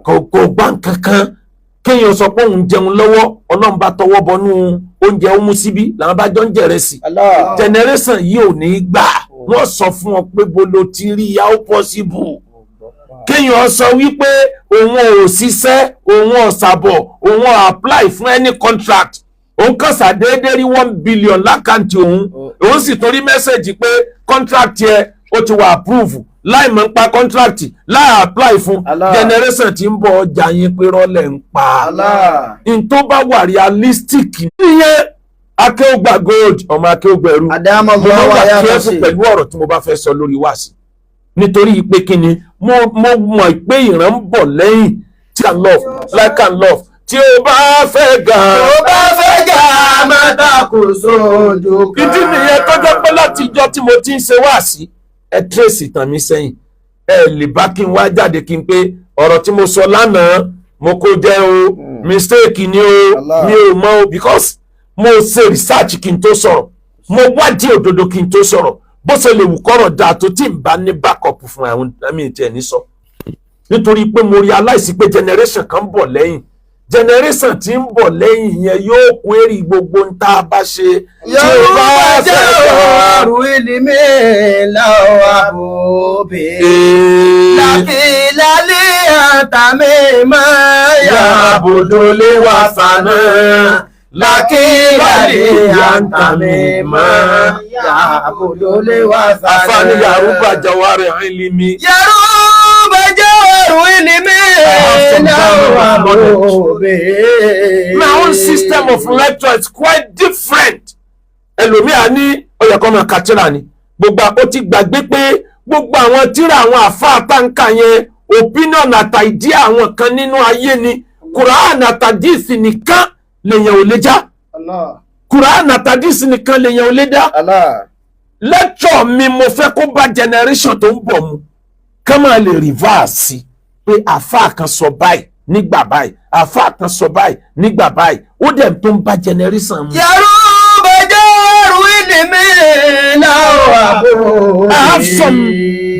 kò gbá nǹkankan. Kéèyàn sọ pé òun jẹun lọ́wọ́, Ọlọ́run bá tọwọ́ bọnú oúnjẹ, ó mú síbí làwọn bá jọ ń jẹrẹ sí. Allah. Generation yìí ò ní gbà. Wọ́n sọ fún ọ pé bolo ti rí, how possible kéèyàn sọ wípé òun ò ṣiṣẹ́, òun ò ṣàbọ̀, òun ò apply fún any contract, òun kàn ṣàdédé rí 1 billion l'account òun, òun sì torí message pé contract yẹ ó ti wà approve, láì mọ̀ ń pa contract, láì apply fún. Allah. Generation tí ń bọ̀ ọjà yín pé rọ́lẹ̀ ń pa. Allah. N tó bá wà realistic nìyẹn. Akéwògbà gold, ọmọ akéwògbẹ̀rú. Àdámọ̀ Mo máa lọ́wọ́ wà ayé careful àkọsí. pẹ̀lú ọ̀rọ̀ tí mo bá fẹ́ sọ lórí wáàsí, nítorí pé kí ni Mo mọ̀ pé ìran ń bọ̀ lẹ́yìn tí and love, like and love, tí o bá fẹ́ ga. Tó bá fẹ́ gà, má takò sójú kan. Ìdí nìyẹn tó jẹ́ pé láti ìjọ tí mo ti ń ṣe wáàsí, ẹ trace ìtàn mi sẹ́yìn, ẹ lè bá kí n wá jáde kí n pé ọ̀rọ̀ tí mo sọ lánàá, mo kó jẹ́ o, mistake ni o. Allah. Mi ò mọ̀ o, because mo ṣe research kí n tó sọ̀rọ̀, mo wádìí òdodo kí n tó sọ̀rọ̀. Bó ṣe lè wù kọ́rọ̀ dáa tó, tí n bá ní backup fún àwọn àmì ìtẹ̀ ní sọ, nítorí pé mo realize pé generation kan ń bọ̀ lẹ́yìn. Generation tí ń bọ̀ lẹ́yìn yẹn yóò query gbogbo ń tá a bá ṣe. Tí o Yorùbá bá jẹ́ fẹ́ gbà. ọ̀rù ìlímí lọ́wọ́ àbòbí. Lákìlálí àtàmì máa yà Yàbùdó lé wa sànà. Lákìlálí àtàmì máa yà àbòdó lé wa sànà. Afáàní Yaruba jawari ilimi. Yorùbá jẹ́ ọ̀rù ìlímí have some lọ́wọ́ knowledge. àbòbí. My own system of lecture is quite different. Ẹlòmíà ní ó yẹ kó máa ka tírà ni. Gbogbo ó ti gbàgbé pé gbogbo àwọn tírà àwọn àfáà táǹkà yẹn, opinion àti idea àwọn kan nínú ayé ni. Quran àtàdísì nìkan lèèyàn ò lè já. Allah. Quran àtàdísì nìkan lèèyàn ò lè dá. Allah. Lecture mi, mo fẹ́ kó bá generation tó ń bọ̀ mu, ká máa lè reverse pé àáfàá kan sọ báyìí nígbà báyìí, àáfàá kan sọ báyìí nígbà báyìí, ó dẹ̀ tó ń bá generation mu. Yorùbá jẹ́ ọ̀rù ìlímí lọ́wọ́ àbòbí. I have some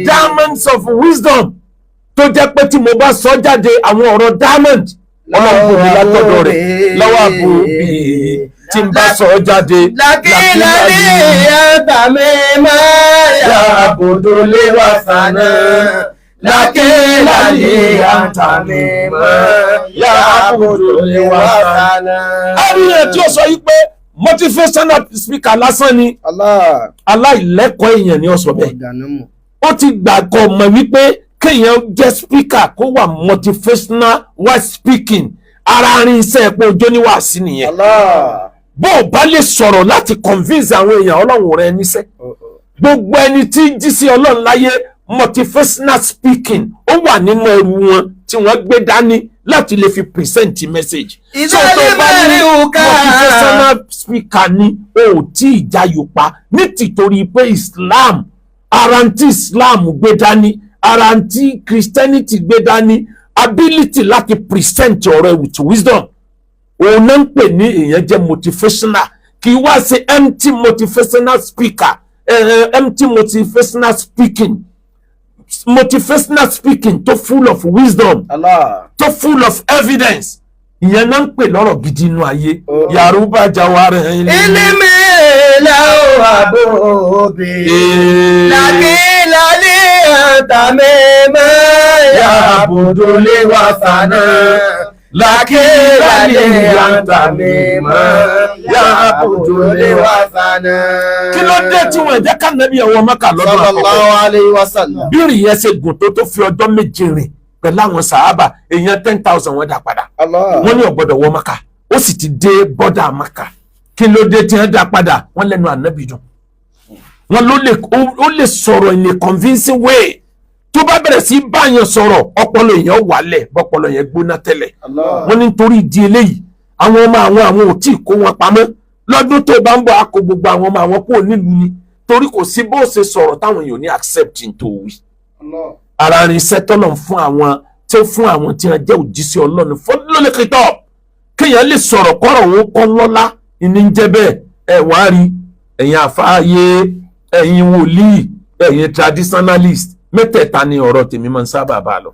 diamonds of wisdom tó jẹ́ pé tí mo bá sọ jáde, àwọn ọ̀rọ̀ diamond, Ọlọ́run bò mí látọ̀dọ̀ rẹ̀ lọ́wọ́ àbòbí, tí n bá sọ jáde. Lákìlálí àtàmì máa yà àbòdó lé wa sànà. Lákìlálí àtàmì máa yà àbòdó lé wa sànà. Àríyàn tí ó sọ yìí pé motivational speaker lásán ni, Allah. aláìlẹ́kọ̀ọ́ èèyàn ni ó sọ bẹ́ẹ̀. Ọ̀dànàmù. Ó ti gbà kọ́ mọ̀ wípé kéèyàn jẹ́ speaker kó wà motivational while speaking, ara rin iṣẹ́ ẹ̀pọ̀ ojú oníwàásí nìyẹn. Allah. Bó o bá lè sọ̀rọ̀ láti convince àwọn èèyàn, Ọlọ́run rẹ níṣẹ́. Gbogbo ẹni tí ń jí sí Ọlọ́run láyé, motivational speaking ó wà nínú ẹrù wọn tí wọ́n gbé dání láti lè fi present message. So tó bá ní motivational speaker ni, o ò tí ì jayò pa ní tìtorí pé Islam, ara ń tí Islam gbé dání, ara ń tí Christianity gbé dání, ability láti present ọ̀rọ̀ with wisdom, òun náà ń pè ní èèyàn jẹ́ motivational. Kì í wá ṣe empty motivational speaker, empty motivational speaking, motivational speaking tó full of wisdom, Allah. tó full of evidence, ìyẹn náà ń pè lọ́rọ̀ gidi inú ayé. Yaruba jawari. Ilimi lọ́wọ́ àbòbí. Lákìlálí àtàmì máa yà àbòdó lé wa sànà. Lákìlálí àtàmì máa yà àbòdó lé wa sànà. Kí ló dé tí wọn jẹ́ ká Nábì ẹ̀wọ̀n Mẹ́kà lọ́dún àkọ́kọ́? Sallallahu alayhi wa sallam. Bí ìrìn yẹn ṣe gùn tó, tó fi ọjọ́ 7 rìn pẹ̀lú àwọn sàhábà, èèyàn 10,000, wọ́n dá padà. Allah. Wọ́n ní ó gbọ́dọ̀ wọ Maka, ó sì ti dé border Maka. Kí ló dé tí wọ́n dá padà? Wọ́n lẹ́nu Ànábì dùn, wọ́n ló lè ó lè sọ̀rọ̀ in a convincing way. Tó bá bẹ̀rẹ̀ sí báyàn sọ̀rọ̀, ọpọlọ èèyàn wálẹ̀, bọ́pọlọ yẹn gbóná tẹ́lẹ̀. Allah. Wọ́n ní nítorí ìdí eléyìí, àwọn ọmọ àwọn ò tí ì kó wọn pamọ́. Lọ́dún tó bá ń bọ̀, á kó gbogbo àwọn ọmọ àwọn kúrò nílùú ni, torí kò sí bó ṣe sọ̀rọ̀ táwọn èèyàn ní accept tó wí. Allah. Ara irinṣẹ́ tọ́lọ̀ ń fún àwọn tí ó fún àwọn tí wọ́n jẹ́ òjíṣẹ́ Ọlọ́run fọlọ́lẹ́kẹtọ̀, kéèyàn lè sọ̀rọ̀ kọ́rọ̀ òun kọ́ lọ́lá ìní ń jẹ́ bẹ́ẹ̀. Ẹ wá rí ẹ̀yin àfáàyè, ẹ̀yin wòlíì, ẹ̀yin traditionalist, mẹ́tẹ̀ẹ̀ta ni ọ̀rọ̀ tèmi máa ń sábà bá lọ.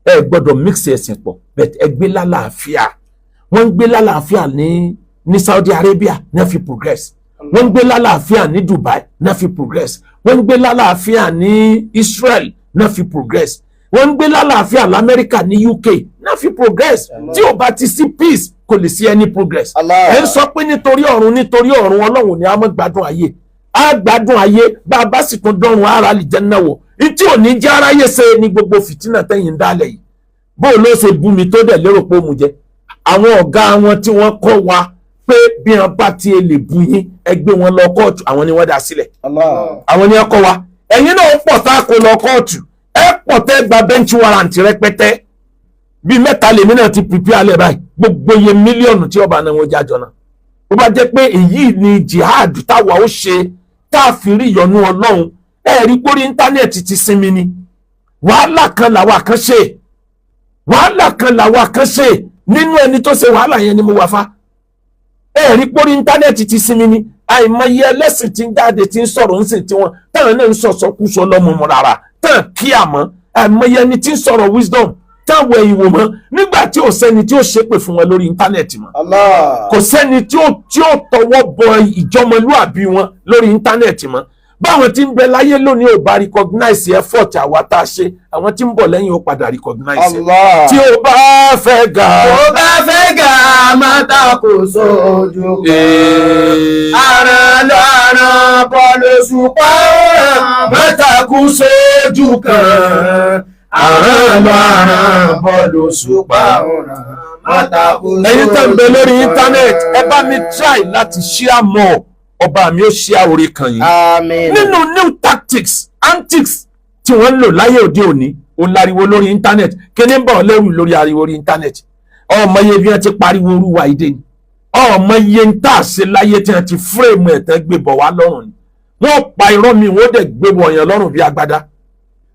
Ẹ gbọ́dọ̀ mix ẹ̀sìn pọ̀, but ẹ gbé lálàáfíà. Wọ́n ń gbé lálàáfíà ní Saudi Arabia ní fi progress, wọ́n ń gbé lálàáfíà ní Dubai ní fi progress, wọ́n ń gbé lálàáfíà ní Israel ní fi progress, wọ́n ń gbé lálàáfíà lamẹ́ríkà, ní UK ní fi progress. Tí ò bá ti sí peace, kò lè sí any progress. Allah. Ẹ ń sọ pé nítorí ọ̀run, nítorí ọ̀run, Ọlọ́run ni a máa gbádùn ayé, á gbádùn ayé, bá a bá sì tún dọ́run ara lè jẹ́ náà wọ̀. Tí ò ní jẹ́ aráyé ṣe ni gbogbo fìtínà tẹ́yìn ń dálẹ̀ yìí. Bó ló ṣe bú mi tó dẹ̀ lérò pé ó mu jẹ? Àwọn ọ̀gá wọn tí wọ́n kọ́ wa pé bí wọn bá ti lè bu yín, ẹ gbé wọn lọ kóòtù, àwọn ni wọ́n dá sílẹ̀. Allah. Àwọn ni wọ́n kọ́ wa. Ẹ̀yin náà pọ̀ tá a kó lọ kóòtù. Ẹ pọ̀ tẹ́ gba bench warrant rẹpẹtẹ. Bíi mẹ́ta lèmi náà ti prepare alẹ́ báyìí. Gbogbo iye mílíọ̀nù tí ọba náà wọ́n jájọ náà, ó bá jẹ́ pé èyí ni jihad táwa ó ṣe tá a fi rí ìyọ́nú Ọlọ́run. Ẹ rí pórí internet ti sinmi ni. Wàhálà kan làwa kan ṣe, wàhálà kan làwa kan ṣe. Nínú ẹni tó ṣe wàhálà yẹn ni mo wà fa. Ẹ rí pórí internet ti sinmi ni. Àìmọye ẹlẹ́sìn tí ń jáde, tí ń sọ̀rọ̀ ń sìn, tí wọ́n táwọn náà ń sọ̀sọ́kúsọ lọ́mọ rárá tán kí àmọ́. Àìmọye ẹni tí ń sọ̀rọ̀ wisdom táwọn ẹ̀yìn wò mọ́ nígbà tí ò sẹ́ni tí ó ṣépè fún wọn lórí internet mọ́. Allah. Kò sẹ́ni tí ó tọwọ́ bọ ìjọmọlúàbí wọn lórí internet mọ́. Báwọn tí ń bẹ láyé lónìí ò bá recognize effort àwa tá a ṣe, àwọn tí ń bọ̀ lẹ́yìn ó padà recognize ẹ̀. Allah. Tí o bá fẹ́ ga. Tó bá fẹ́ gà, má takò sójú kan. Àràn lọ́ràn bọ́ọ̀lù ṣùpá ọ̀ràn, Má takú sójú kan. Àràn lọ́ràn bọ́ọ̀lù ṣùpá ọ̀ràn, má takò sójú Ẹ̀yin tẹ́ ń bẹ lórí kan. Internet, ẹ bá mi try láti share more. Ọba mi ó share orí kan yìí. Àmín. Nínú new tactics, antics tí wọ́n ń lò láyé òde òní, ó láriwo lórí internet. Kí ni ń bọ̀ lẹ́rù lórí ariwo orí internet? Ọmọ iye bí wọ́n ti pariwo orúwa ìdè ni, ọmọ iye ń tà ṣe láyé tí wọ́n ti frame ẹ̀tẹ́ gbé bọ̀ wá lọ́rùn ni. Wọ́n pa irọ́ mi, wọ́n dẹ̀ gbé bọ̀ yẹn lọ́rùn bí agbádá.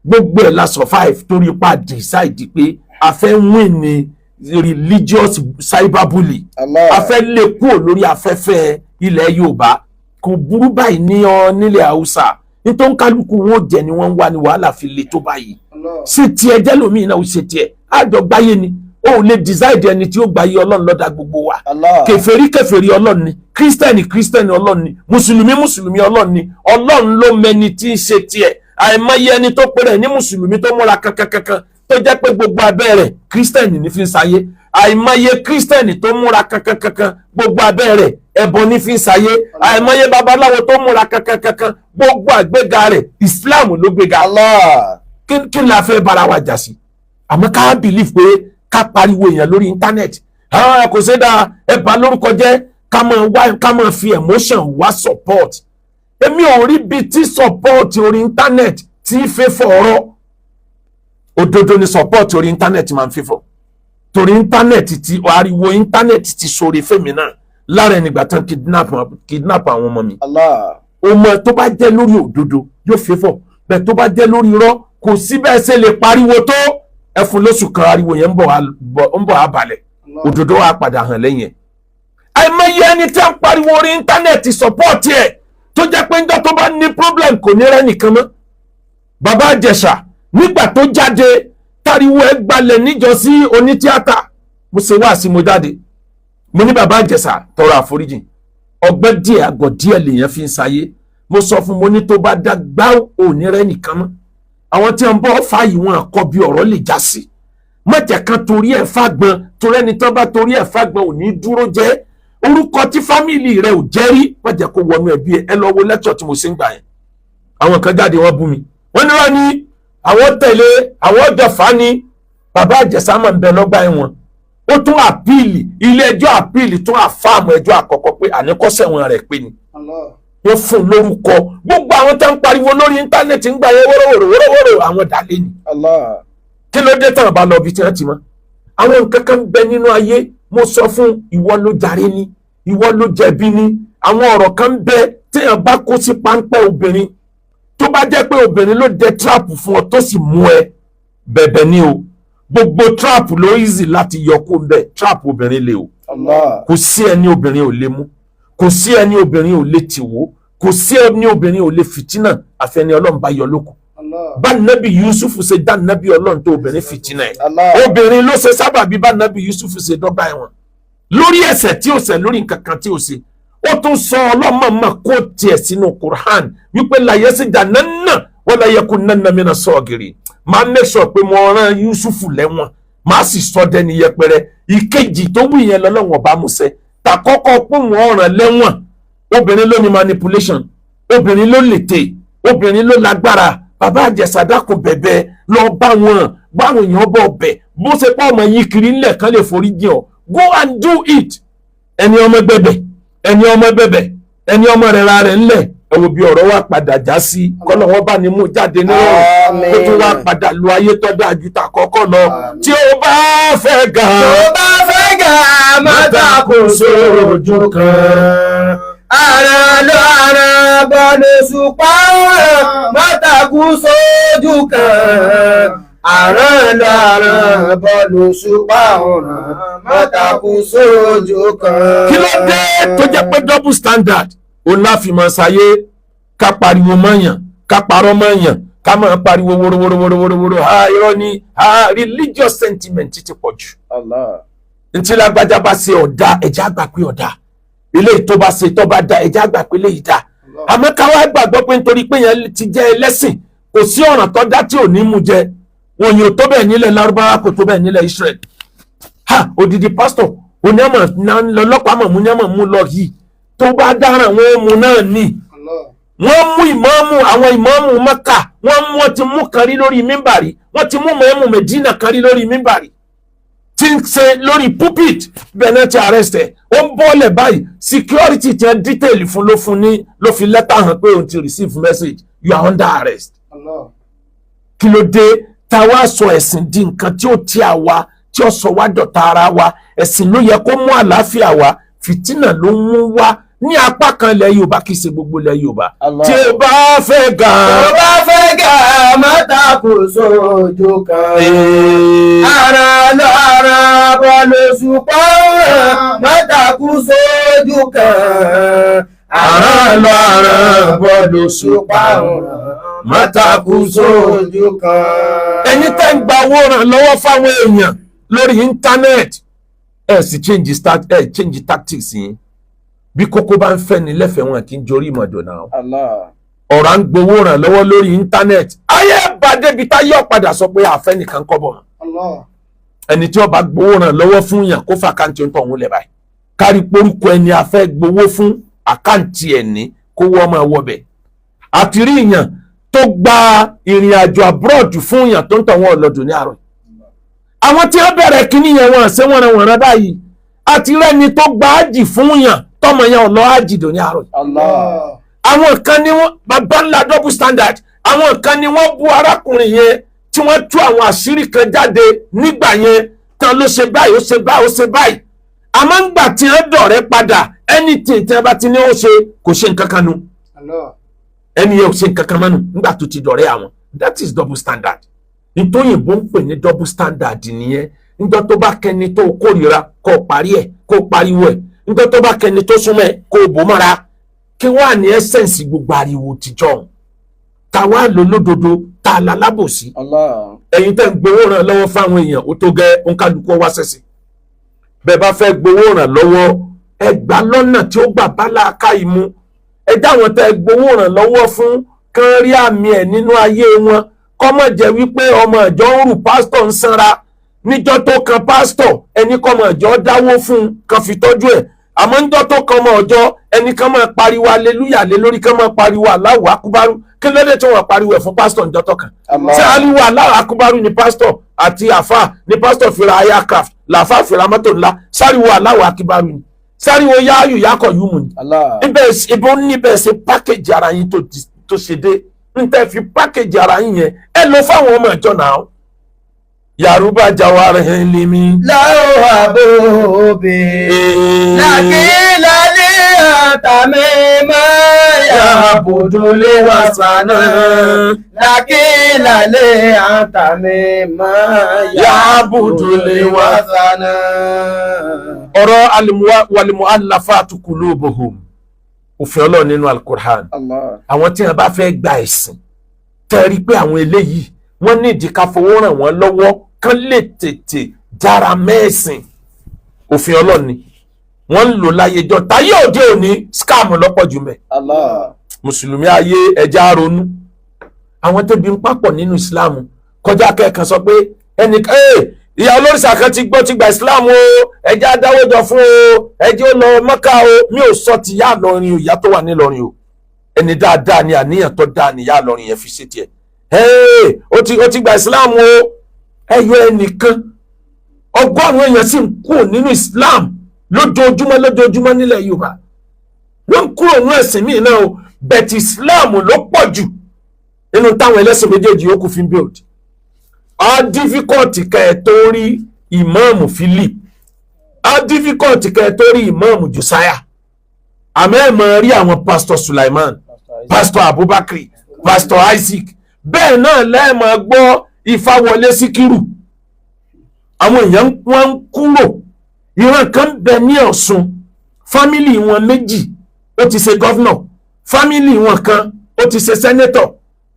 Gbogbo ẹ̀ la survive torí pa decide pé a fẹ́ win ní religious cyberbully. Allah. A fẹ́ lè kúrò lórí afẹ́fẹ́ ilẹ̀ Yorùbá. Kò burú báyìí ní ọ nílẹ̀ Haúsá, nítorí kálukú wọn ò jẹ́ ni wọ́n ń wá ní wàhálà fi le tó báyìí. Allah. Ṣe tiẹ̀ jẹ́ lómi náà, ó ṣe tiẹ̀, àjọ gbáyé ni. Ó lè decide ẹni tí ó gbáyé. Ọlọ́run ló dá gbogbo wa. Allah. Kèfèrí, kèfèrí Ọlọ́run ni. Kírísítẹ́nì, kírísítẹ́nì Ọlọ́run ni. Mùsùlùmí, mùsùlùmí Ọlọ́run ni. Ọlọ́run ló mẹni tí ń ṣe tiẹ̀. Àìmọye ẹni tó pèrè ní mùsùlùmí tó múra kankankankan, tó jẹ́ pé gbogbo abẹ́ rẹ̀, kírísítẹ́nì ní fi ń sayé. Àìmọye kírísítẹ́nì tó múra kankankankan, gbogbo abẹ́ rẹ̀, ẹbọ ní fi ń sayé. Àìmọye babaláwo tó múra kankankankan, gbogbo àgbéga rẹ̀, Islam ló gbéga. Allah. Kí la fẹ́ bára wa jà sí? Àmọ́ ká believe pé ká pariwo èèyàn lórí internet, ah, kò sí dáa, ẹ bà lórúkọ jẹ́, ká máa wá, ká máa fi emotion wá support. Èmi ò rí bí tí support orí internet tí fẹ́fọ̀ ọ̀rọ̀ òdodo ni. Support orí internet máa ń fẹ́fọ̀ torí internet ti ariwo internet ti sórí fèmí náà lára ẹnìgbà tán kidnap àwọn ọmọ mi. Allah. O mọ, tó bá jẹ́ lórí òdodo, yóò fẹ́fọ̀ bẹ́ẹ̀. Tó bá jẹ́ lórí irọ́, kò sí bẹ́ẹ̀ ṣe lè pariwo tó, ẹfun lóṣù kan, ariwo yẹn ń bọ̀ á balẹ̀, òdodo wa padà hàn lẹ́yìn ẹ̀. Àìmọye ẹni tí a ń pariwo orí internet support ẹ̀, tó jẹ́ pé ńjọ́ tó bá ní problem, kò ní rẹ́ nìkan mọ́. Bàbá Ìjẹ̀ṣà, nígbà tó jáde, táriwo ẹ̀ gbalẹ̀ níjọ́sí onítíátà, mo ṣe wá sí, mo jáde, mo ní bàbá Ìjẹ̀ṣà tọrọ àforíjì. Ọgbẹ́ díẹ̀, àgọ̀ díẹ̀ lèèyàn fi ń sayé. Mo sọ fún, mo ní tó bá dá gbá, òní rẹ́ nìkan mọ́. Àwọn tí wọ́n bọ́ fààyè wọn àkọ́ bí ọ̀rọ̀ lè já sí mọ̀jẹ̀ kan torí ẹ̀ fàgbọ́n, torí ẹni tán bá torí ẹ̀ fàgbọ́n ò ní dúró jẹ́. Orúkọ tí family rẹ̀ ò jẹ́ rí, mọ̀jẹ̀ kó wọnú ẹbí ẹ. Ẹ lọ wo lẹ́tọ̀ tí mo ṣe ń gbà yẹn. Àwọn kan jáde, wọ́n bú mi, wọ́n ní wọ́n ní àwọn tẹ̀lé àwọn ọjọ́ fani. Bàbá Ìjẹ̀ṣà máa ń bẹ lọ́gbà ẹ̀wọ̀n. Ó tún appeal, ilé ẹjọ́ appeal tún affirm ẹjọ́ àkọ́kọ́ pé àníkọ́sẹ̀wọ̀n rẹ̀ pé ni. Allah. Wọ́n fún un lórúkọ. Gbogbo àwọn tó ń pariwo lórí internet ń gbà yẹn wórówóró wórówóró, àwọn dàlẹ́ ni. Allah. Kí ló dé tàn bá lọ ibi tí wọ́n ti mọ́? Àwọn nǹkan kan bẹ nínú ayé. Mo sọ fún ìwọ ló jàre ni, ìwọ ló jẹ̀bi ni. Àwọn ọ̀rọ̀ kan bẹ téèyàn bá kó sí páńpẹ́ obìnrin, tó bá jẹ́ pé obìnrin ló dẹ trap fún ọ tó sì mú ẹ, bẹ̀bẹ̀ ni o. Gbogbo trap ló easy láti yọ kó ń bẹ, trap obìnrin lè o. Allah. Kò sí ẹni obìnrin ò lè mú, kò sí ẹni obìnrin ò lè tì wó, kò sí ẹni obìnrin ò lè fìtínà, àfẹni Ọlọ́run bá yọ lóko. Allah. Bá nàbì Yusuf ṣe dá nàbì Ọlọ́run tó, obìnrin fìtínà ẹ̀. Allah. Obìnrin ló ṣe sábàbí bá nàbì Yusuf ṣe dọ́gba ẹ̀wọ̀n lórí ẹ̀ṣẹ̀ tí ó ṣẹ̀, lórí nǹkan kan tí ó ṣe. Ó tún sọ ọlọ́mọọmọ kó tiẹ̀ sínú Qur'an wípé láyé sí jannana wala yakunanna mina sọ́ọ̀gìrì. Máa make sure pé mo rán Yusuf lẹ́wọ̀n, máa sì sọ dẹni yẹpẹrẹ. Ìkejì tó wù yẹn lọ́lọ́wọ̀n bá mú ṣẹ. Tàkọ́kọ́ pé wọ́n rán lẹ́wọ̀n, obìnrin ló ní manipulation, obìnrin ló lètè, obìnrin ló lágbára. Bàbá Ìjẹ̀ṣà, dákun, bẹ̀bẹ̀ lọ bá wọn, báwọn èèyàn bọ̀ bẹ̀. Bó ṣe pọ̀ ọmọ yìí kiri ńlẹ̀ kan lè forí jìn ọ́, go and do it. Ẹni ọmọ gbẹ̀bẹ̀, ẹni ọmọ bẹ̀bẹ̀, ẹni ọmọ rẹ̀ ra rẹ̀ ńlẹ̀. Ẹ wo bí ọ̀rọ̀ wa padà já sí. Kọ́nà wọn bá ní mú jáde nírọ̀rùn, Àmín. kó tún wá padà lu ayé tó dáa ju tàkọ́kọ́ lọ. Àmín. Tí o bá fẹ́ ga, Tó bá fẹ́ gà, má takò sójú kan. Ara lọ ara bọ́ọ̀lù ṣùpá, má takò sójú kan. Ara lọ ara bọ́ọ̀lù ṣùpá, má takò sójú kan. Kí ló dé tó jẹ́ pé double standard òun láfi máa ṣayé? Ká pariwo mọ́yàn, ká parọ́ mọ́yàn, ká máa pariwo wórówórówórówóró, ha, irọ́ ni, ha, religious sentiment ti pọ̀ jù. Allah. Ntí lágbájá bá ṣe ọ̀dà, ẹ̀já gbà pé ọ̀dà. Eléyìí tó bá ṣe tó bá da, ẹ̀já gbà pé eléyìí dá. Àmọ́ ká wá gbàgbọ́ pé nítorí pé yẹn ti jẹ́ ẹlẹ́sìn, kò sí ọ̀ràn tó dá tí ò ní mú jẹ. Wọn yóò tó bẹ́ẹ̀ nílẹ̀ Lárúbáwá, kò tó bẹ́ẹ̀ nílẹ̀ Israel. Ha, odidi pásítọ̀ onímọ̀ lọ́lọ́pàá mọ̀ mú ní ọmọ mú lọ yìí, tó bá dáràn, wọn ó mú náà ní. Wọ́n mú ìmáàmù, àwọn ìmáàmù Mẹ́kà, wọ́n mú, wọ́n ti mú kan rí lórí mímbàrí, wọ́n ti mú mọ́ẹ́mù Mẹ́dínà kan rí lórí mímbàrí tí ń ṣe lórí pulpit. Bẹ́ẹ̀ náà ti arrest ẹ̀, ó ń bọ́ọ̀lẹ̀ báyìí, security ti ẹ̀ detail fún ló fún ní ló fi lẹ́tà hàn pé òun ti receive message, "You are under arrest." Kí ló dé tá a wá sọ ẹ̀sìn di nǹkan tí ó ti àwa, tí ó sọ wá dọ̀tá ara wa? Ẹ̀sìn ló yẹ kó mú àlàáfíà wá, fìtínà ló ń mú wá ní apá kan ilẹ̀ Yorùbá, kì í ṣe gbogbo ilẹ̀ Yorùbá. Allah. Tí o bá fẹ́ ga, Tó bá fẹ́ gà, má takò sójú kan. Ara lọ ara bọ́ọ̀lù ṣùpá, má takò sójú kan. Ara lọ ara bọ́ọ̀lù ṣùpá, má takò sójú kan. Ẹ̀yin tẹ́ ń gba owó ràn lọ́wọ́ fáwọn èèyàn lórí íńtánẹ́ẹ̀tì, ẹ sì change start, ẹ change tactics yín. Bí kókó bá ń fẹ́ ni lẹ́fẹ̀ẹ́, wọn kì í jorí ìmọ̀dò náà. Allah. Ọ̀rọ̀ à ń gbowó ràn lọ́wọ́ lórí íńtánẹ́ẹ̀tì, ayé bá débi táyé ọ̀padà sọ pé àfẹ́ nìkan kọ́ bọ̀ mọ́. Ẹni tí ó bá gbowó ràn lọ́wọ́ fún yàn, kó fà àkáǹtì ń tọ̀hún lẹ̀ báyìí, kárí porúkọ ẹni a fẹ́ gbowó fún, àkáǹtì ẹ̀ ní kó wọ́n máa wọbẹ̀. Àti rí ìyàn tó gba ìrìn àjò abroad fún yàn tó ń tọ̀ wọ́n ọ̀lọ́dún ní àárọ̀. Àwọn tí wọ́n bẹ̀rẹ̀ kínní yẹn, wọ́n ṣé wọ́n ràn wọ́n rán báyìí. Àti rẹ́ni tó gba ájì fún yàn, tọmọ yẹn ọ̀lọ́ ájì dò ní àárọ̀. Allah. Àwọn kan ní wọ́n bàbá ńlá double standard. Àwọn kan ní wọ́n bú arákùnrin yẹn, tí wọ́n tú àwọn àṣírí kan jáde nígbà yẹn tán, ló ṣe báyìí, ó ṣe báyìí, ó ṣe báyìí. Àmọ́ ńgbà tí wọ́n dọ̀rẹ́ padà, anything tí wọ́n bá ti ní ó ṣe, kò ṣe nǹkan kan nu. Ẹni yẹn ò ṣe nǹkan kan mọ́nu nígbà tó ti dọ̀rẹ́ àwọn. That is double standard. Nítòyìnbó ń pè ní double standard nìyẹn. Níjọ́ tó bá kẹni tó kórìíra, kó parí ẹ̀, kó pariwo ẹ̀. Níjọ́ tó bá kẹni tó súnmọ́ ẹ̀, kó bò mọ́ra. Kí wọ́n á ní essence gbogbo ariwo tìjọ́? Ta wá lò lódodo, ta la lábòsí? Allah. Ẹ̀yin tẹ́ ń gbowó ràn lọ́wọ́ fáwọn èèyàn, ó tó gẹ́. Òǹkàlùkù wá sẹ́sì. Bẹ́ẹ̀ bá fẹ́ gbowó ràn lọ́wọ́, ẹ gbà lọ́nà tí ó gbà bá láàká ìmú. Ẹ dáwọn tẹ́ gbowó ràn lọ́wọ́ fún kán rí àmì ẹ̀ nínú ayé wọn, kọ́mọ̀ jẹ́ wípé ọmọ ìjọ ń rù, pásítọ̀ ń sanra. Níjọ́ tó kan pásítọ̀, ẹni kọ́mọ ìjọ dáwó fún un kan fi tọ́jú ẹ̀. Àmọ́ níjọ́ tó kan ọmọ ìjọ, ẹni kan máa pariwo aleluya lé lórí, kan máa pariwo Allahu akubaru. Kí ló dé tí wọ́n pariwo ẹ̀ fún pásítọ̀ níjọ́ tó kàn? Allah. Ṣé aliwo Allahu akubaru ni pásítọ̀ àti àfà ni pásítọ̀ fi ra aircraft, làfà fi ra mọ́tò ńlá? Sáriwo Allahu akubaru ni? Sáriwo yáàyù yákọ̀ yúmu ni? Allah. Ibẹ̀ ibo níbẹ̀ ṣe package ara yín tó ṣe dé n tẹ́ fi package ara yín yẹn, ẹ lọ fáwọn ọmọ ìjọ náà. Yaruba jawara limi. Láwọ̀ àbòbí. Làkìlálẹ̀ àtàmì máa yà bùdúlé wà sànà. Làkìlálẹ̀ àtàmì máa yà bùdúlé wà sànà. Ọ̀rọ̀ wal-mu'allafatu qulubuhum, òfin Ọlọ́run nínú Al-Qur'an. Allah. Àwọn tí wọn bá fẹ́ gba ẹ̀sìn, tẹ́ rí pé àwọn eléyìí, wọ́n ní ìdí ká fowó ràn wọ́n lọ́wọ́ kán lè tètè jára mẹ́ẹ̀sìn, òfin Ọlọ́run ni wọ́n ń lò láyé jọ. Táyé òde òní, scam lọ́pọ̀ jù mẹ́. Allah. Mùsùlùmí ayé, ẹja ronú. Àwọn tẹ́bi ń papọ̀ nínú ìsìláàmù kọjá kẹ́ẹ̀kan sọ pé ẹnì ìyá olórìṣà kan ti gbọ́, ti gba ìsìláàmù o, ẹja dáwọ́jọ fún o, ẹjẹ́ ó lọ Mọ́kà o. Mi ò sọ ti yá lọrin o, ìyá tó wà nílọrin o, ẹni dáadáa ni, àníyàn tó dáa ni ìyá lọrin yẹn fi ṣe tiẹ̀. Ó ti gba ìsìláàmù o, ẹ yọ ẹnìkan, 100 èèyàn sì ń kúrò nínú ìsìláàmù lójoojúmọ́ lójoojúmọ́ nílẹ̀ Yorùbá. Wọ́n ń kúrò nínú ẹ̀sìn míì náà o. But Islam ló pọ̀ jù nínú táwọn ẹlẹ́sìn méjèèjì yòókù fi ń build. Á difficult kẹ́ ẹ tó rí Ìmáàmù Philip, á difficult kẹ́ ẹ tó rí Ìmáàmù Josiah, àmọ́ ẹ̀ máa rí àwọn Pastor Sulaiman, Pastor Abubakar, Pastor Isaac. Bẹ́ẹ̀ náà lẹ́ẹ̀mọ́ gbọ́ Ifáwọlé Síkírù. Àwọn èèyàn wọ́n ń kúrò. Ìran kan bẹ ní Ọ̀ṣun, family wọn méjì ó ti ṣe governor, family wọn kan ó ti ṣe senator,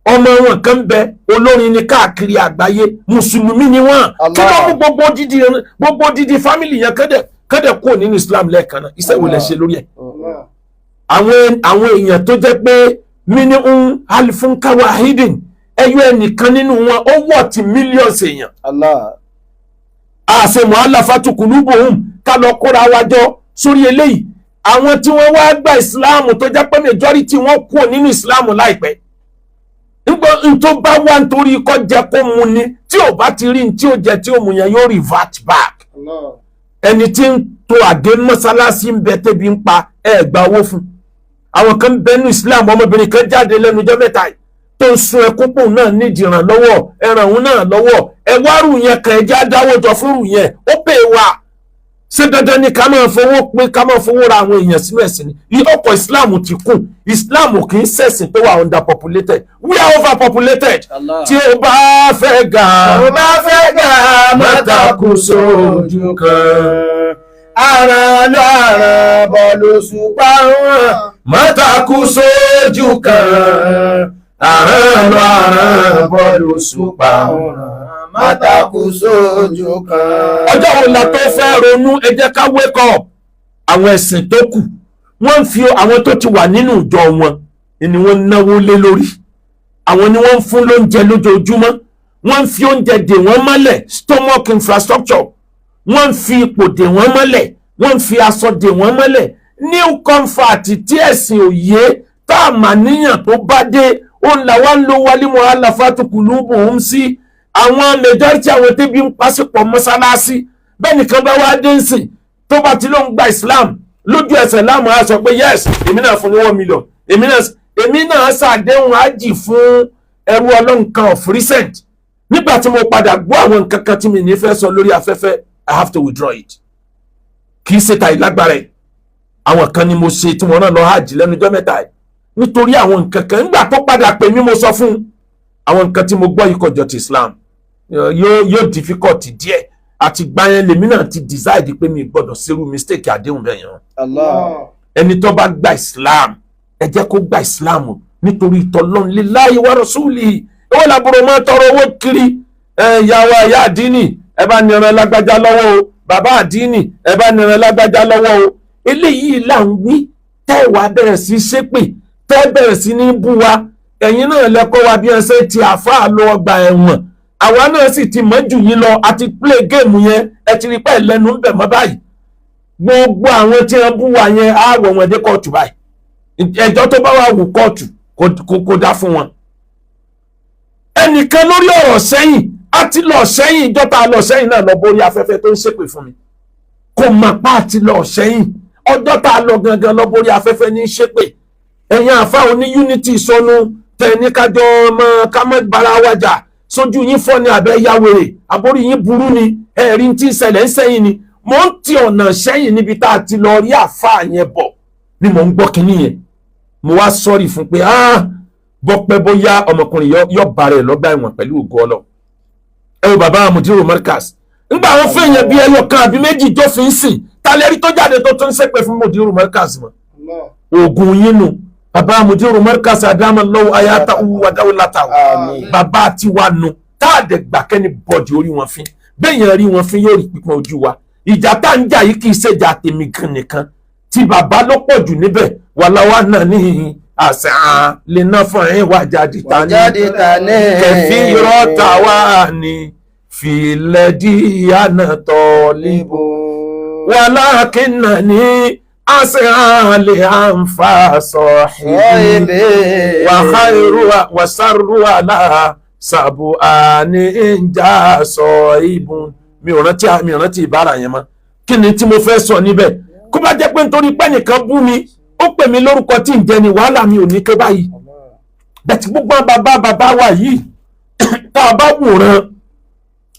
ọmọ wọn kan bẹ, olórin ní káàkiri àgbáyé. Mùsùlùmí ni wọn. Kí ló mú gbogbo odidi family yẹn kẹ́dẹ̀ kúrò nínú Islam lẹ́ẹ̀kan náà? Iṣẹ́ wo lẹ ṣe lórí ẹ̀? Àwọn èèyàn tó jẹ́ pé minhum alfun kawahidin, ẹyọ ẹnìkan nínú wọn ó wọ̀ tí millions èèyàn. Allah. Àṣẹ mu'allafatu qulubuhum, ká lọ kóra wa jọ sórí eléyìí. Àwọn tí wọ́n wá gba ìsìláàmù tó jẹ́ pé majority wọn kúrò nínú ìsìláàmù láìpẹ́, nígbà tó bá wà nítorí kó jẹ kó mu ni, tí ò bá ti rí ní tí ó jẹ tí ó mu yẹn, yóò revert back. Ẹni tí ń to àgé mọ́sálásí ń bẹ, tẹ́bi ń pa, ẹ gba owó fún. Àwọn kan bẹnu Islam. Ọmọbìnrin kan jáde lẹ́nu ọjọ́ mẹ́ta yìí tó ń sun ẹkún pò náà nídìí ìrànlọ́wọ́, ẹ̀ràn òun náà lọ́wọ́. Ẹ wárù yẹn kan, ẹ jẹ́ adáwọ́jọ fúnrù yẹn, ó pè wá. Ṣé dandan ni ká máa fowó pé ká máa fowó ra àwọn èèyàn sínú ẹ̀sìn ni? Ọkọ̀ Islam ti kún. Islam kì í ṣẹ̀sìn tó wà underpopulated, we are overpopulated. Tí o bá fẹ́ ga, Tó bá fẹ́ gà, má takú sójú kan. Àràn lọ àràn bọ̀ lóṣùpá wọn. Má takú sójú kan, àrán lọ àrán bọ̀ lóṣùpá wọn. Má takú sójú kan. Ọjọ́ wo la tó fẹ́ ronú? Ẹ jẹ́ ká wake up. Àwọn ẹ̀sìn tó kù, wọ́n ń fi àwọn tó ti wà nínú ìjọ wọn ni wọ́n ń náwó lé lórí, àwọn ni wọ́n ń fún lóúnjẹ lójoojúmọ́, wọ́n ń fi oúnjẹ dè wọ́n mọ́lẹ̀, stomach infrastructure, wọ́n ń fi ipò dè wọ́n mọ́lẹ̀, wọ́n ń fi aṣọ dè wọ́n mọ́lẹ̀. New convert tí ẹ̀sìn òye tá a mà níyàn tó bá dé, ó ń là wá ń lo wal mu'allafatu qulubuhum sí àwọn majority, àwọn tẹ́bí ń pàṣípọ̀ mọ́sálásí. Bẹ́ẹ̀ nìkan bá wá dé ń sìn, tó bá ti ló ń gba Islam, lójú ẹsẹ̀ láàmú á sọ pé yes, èmi náà fún ní 1 million, èmi náà ṣàdéhùn ájì fún ẹrú Ọlọ́run kan of recent. Nígbà tí mo padà gbọ́ àwọn nǹkan kan tí mi ní fẹ́ sọ lórí afẹ́fẹ́, I have to withdraw it. Kì í ṣe ta ìlágbára ẹ̀. Àwọn kan ni mo ṣe tí mo rán lọ hajj lẹ́nu ọjọ́ mẹ́ta ẹ̀, nítorí àwọn nǹkan kan. Nígbà tó padà pè mí, mo sọ fún un, àwọn nǹkan tí mo gbọ́ yìí kọjọ ti Islam, yóò difficult díẹ̀. Àti gbà yẹn lèmi náà ti decide pé mi gbọ́dọ̀ ṣerú mistake àdéhùn bẹ́ẹ̀ yẹn. Allah. Ẹni tó bá gba Islam, ẹ jẹ́ kó gba Islam nítorí tọ́lọ́n, lillahi wa rasuli. Owó làbúrò máa tọrọ owó kiri. Ẹ ìyàwó ẹ̀yà àdínì, ẹ bá níran lágbájá lọ́wọ́ o. Bàbá àdínì, ẹ bá níran lágbájá lọ́wọ́ o. Eléyìí là ń wí tẹ́ wàá bẹ̀rẹ̀ sí ṣépè, tẹ́ bẹ̀rẹ̀ sí ní bú wa. Ẹ̀yin náà lẹ́kọ́ wa bí ẹ ṣe ti àáfàá lọ ọgbà ẹ̀wọ̀n. Àwa náà sì ti mọ̀ jù yín lọ, àti play game yẹn. Ẹ ti rí pẹ́ lẹ́nu ń bẹ̀ mọ́ báyìí. Gbogbo àwọn tí wọ́n bú wa yẹn, á wọ̀ wọ́n dé kóòtù báyìí. Ẹjọ́ tó bá wà wù kóòtù kó dá fún wọn. Ẹnìkan lórí ọ̀rọ̀ sẹ́yìn, á ti lọ sẹ́yìn, ìjọba lọ sẹ́yìn náà lọ borí afẹ́fẹ́ tó ń ṣépè fún mi. Kò mọ̀ pa àti lọ sẹ́yìn. Ọjọ́ tá a lọ gangan lọ borí afẹ́fẹ́ ní ṣépè. Ẹ̀yin àfa oní unity sọnù tẹ̀ ní kájọ ọmọ ká má bara wa jà, sójú yín fọ́ ni àbẹ́ ya wèrè, àbórí yín burú ni? Ẹ̀rí tí ń ṣẹlẹ̀ ń sẹ́yìn ni mò ń ti ọ̀nà sẹ́yìn níbi tá a ti lọ rí àfa yẹn bọ̀ ni mò ń gbọ́ kinní yẹn. Mo wá sọ́ọ̀rì fún pé, ah, bọ́pẹ́ bóyá ọmọkùnrin yọ bàrẹ̀ ẹ̀ lọ́gbà ẹ̀wọ̀n pẹ̀lú ògo Ọlọ́run. Ẹ wo bàbá Mudiru Markaz, ńgbà àwọn fún èèyàn bíi ẹyọ kan àbí méjì tó fi ń sìn talẹ́rí tó jáde tó tún ń ṣépè fún Mudiru Markaz mọ́. Oògùn yín nu. Bàbá Mudiru Markaz, adama lọ́wọ́ ayáta wàdáwó látàwọ̀. Àmín. Bàbá tiwa nu, tá a dẹ̀ gbà kẹ́ni bọ̀dì orí wọn fín. Bẹ́ẹ̀ yẹn rí wọn fín, yóò rí pípọ́n ojú wa. Ìjà tá ń jà yìí kì í ṣèjà tèmi gan nìkan, tí bàbá ló pọ̀ jù níbẹ̀. Wàláwà náà ní àṣà lè ná fún ẹ̀ wá jáde ta ní Jáde ta ní. kẹfì rọ́ta wá ní filẹ̀ díyànà tọ́líbù wàlákìnà ní àṣà lè ànfà sọ̀hìbì wàhálù wàsárù àlà sàbù àní ìjà sọ ìbùn. Mi ò rántí ìbára yẹn mọ́. Kí ni tí mo fẹ́ sọ níbẹ̀? Kó bá jẹ́ pé nítorí pé nìkan bú mi, ó pè mí lórúkọ tí ń jẹ ni wàhálà mi ò ní tó báyìí. Bẹ̀tí gbogbo àwọn bàbá bàbá wa yìí, tá a bá wòran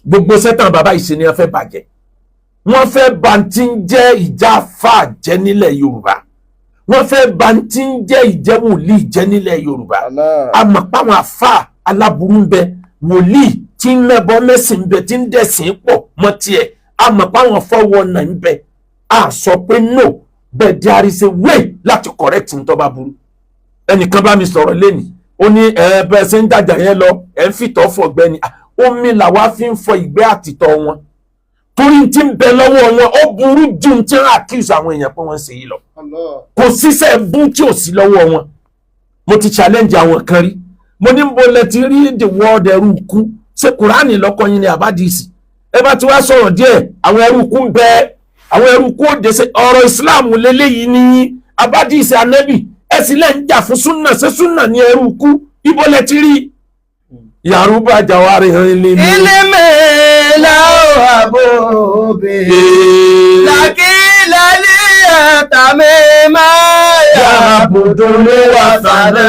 gbogbo sẹ́tàn bàbá yìí ṣe ni wọ́n fẹ́ bàjẹ́, wọ́n fẹ́ ba ti ń jẹ́ ìjà fà jẹ́ nílẹ̀ Yorùbá, wọ́n fẹ́ ba ti ń jẹ́ ìjẹ́ wòlíì jẹ́ nílẹ̀ Yorùbá. Allah. A mọ̀ páwọn àfà aláburú ń bẹ, wòlíì tí ń mẹ́bọ mẹ́sìn ń bẹ, tí ń dẹ̀sìn pọ̀ mọ́ tiẹ̀. A mọ̀ páwọn fọwọ́ náà ń bẹ. A sọ pé no, but there is a way láti correct ń tó bá burú. Ẹnìkan bá mi sọ̀rọ̀ lẹ́nìí, ó ní ẹ bẹ́ẹ̀ ṣe ń dàjà yẹn lọ, ẹ̀ ń fìtọ́ fọ̀gbẹ́ ni. Ah, omi làwa fi ń fọ ìgbẹ́ àtìtọ́ wọn, torí tí ń bẹ lọ́wọ́ wọn ó burú ju tí ń accuse àwọn èèyàn pé wọ́n ń ṣe yìí lọ. Allah. Kò síṣẹ́ bú tí ò sí lọ́wọ́ wọn. Mo ti challenge àwọn kan rí. Mo ní mo lẹ ti rí the word ẹrú kú, ṣé Kùránì lọ́kọ yín ni àbádìsí? Ẹ bá ti wá sọ̀rọ̀ díẹ̀, àwọn ẹrú kú ń bẹ, àwọn ẹrú kú òde. Ṣe ọ̀rọ̀ Islam lélẹ́yìí ní àbádìsí Anabi? Ẹ sì lẹ́ ń jà fún súnà, ṣé súnà ní ẹrú kú? Ibo lẹ ti rí Yaruba jawari hàn ilé mi. Ilimi láwọ̀ àbòbí. Làkìlẹ̀ ní ẹ̀tàmí máa yà Yàbùdó wà sànà.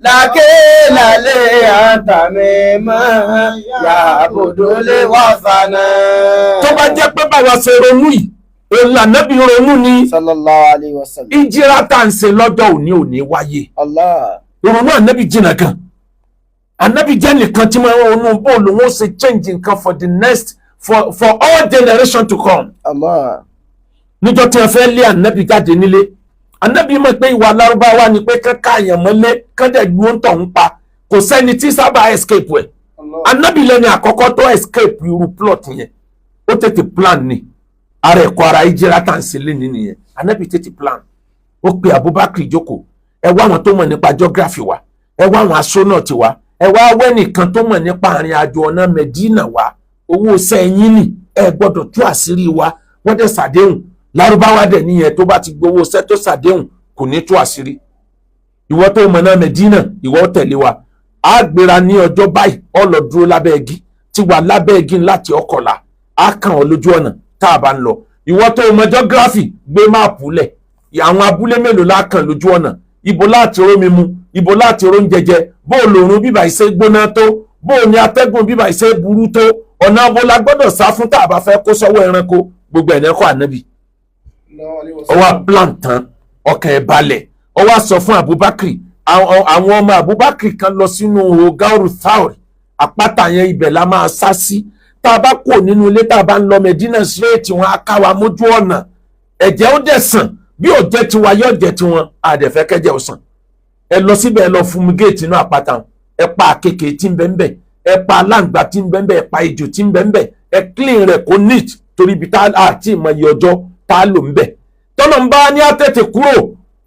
Làkìlẹ̀ ní ẹ̀tàmí máa yà àbòdó wà sànà. Tó bá jẹ́ pé báwa ṣe ronú yìí òun lànàbí ronú ni, Sallallahu alayhi wa sallam. Ìjírá tá à ń ṣe lọ́jọ́ òní òní wáyé. Allah. Ìrònú ànábì jìnnà gan. Ànábì jẹ́ nìkan tí máa ń ronú bóòlù wọn ṣe change nǹkan for the next for all generation to come. Allah. Níjọ́ tí wọ́n fẹ́ lé ànábì jáde nílé, ànábì mọ̀ pé ìwà Lárúbáwá ni pé kán káàyàn mọ́lé, kán dẹ̀ gbó ń tọ̀ ń pa. Kò sẹ́ni tí sábà escape ẹ̀. Allah. Ànábì lẹ́ni àkọ́kọ́ tó escape irú plot yẹn. Ó tètè plan ni. Ara ẹ̀kọ́ ara ìjìrá tá à ń ṣe léni nìyẹn. Ànábì tètè plan. Ó pe Abubakar jókòó, ẹ wá àwọn tó mọ̀ nípa geography wa, ẹ wá àwọn astronaut wa, ẹ wá wẹ́nìkan tó mọ̀ nípa àrìn àjò ọ̀nà Medina wa. Owó sẹ́yìn ni ẹ gbọ́dọ̀ tú àṣírí wa. Wọ́n dẹ̀ ṣàdéhùn. Lárúbáwá dẹ̀ nìyẹn, tó bá ti gbowó sẹ́ tó ṣàdéhùn, kò ní tú àṣírí. Ìwọ tó mọ̀ náà Medina, ìwọ tẹ̀lé wa, á gbéra ní ọjọ́ báyìí, ọ lọ dúró lábẹ́ igi tí wà lábẹ́ igi láti ọkọ̀lá, á kàn ọ́ lójú ọ̀nà tá a bá ń lọ. Ìwọ tó mọ̀ geography, gbé máàpù lẹ̀. Àwọn abúlé mélòó la kàn lójú ọ̀nà? Ibo láti rómi mu? Ibo láti róúnjẹ jẹ? Bó o lòrùn bíbà ìṣe gbóná tó? Bó o ní atẹ́gùn bíbà ìṣe burú tó? Ọ̀nà abo la gbọ́dọ̀ sá fún tá a bá fẹ́ kó sọ́wọ́ ẹranko? Gbogbo ẹ̀ ní ẹ̀kọ́ ànábì. Sallallahu alayhi wa Ó wá sallam. plan tán, ọkàn ẹ̀ balẹ̀. Ó wá sọ fún Abubakar. Àwọn ọmọ Abubakar kan lọ sínú Gauru Thaur, àpáta yẹn, ibẹ̀ la máa sá sí tá a bá kúrò nínú ilé, tá a bá ń lọ Medina straight. Wọn á ká wa mójú ọ̀nà, ẹ̀jẹ̀ ó dẹ̀ sàn. Bí ò jẹ́ tiwa, yóò jẹ́ tiwọn. Àdẹ̀fẹ́ kẹ́jẹ́ ò sàn. Ẹ lọ síbẹ̀, ẹ lọ fumigate inú àpáta wọn. Ẹ pa àkekèé tí ń bẹ ń bẹ, ẹ pa aláǹgbá tí ń bẹ ń bẹ, ẹ pa ejò tí ń bẹ ń bẹ, ẹ clean rẹ̀ kó neat, torí ibi tá a ti mọ iye ọjọ́ tá a lò ń bẹ̀. Tọ́nà ń bá ní àtẹ̀tẹ̀ kúrò,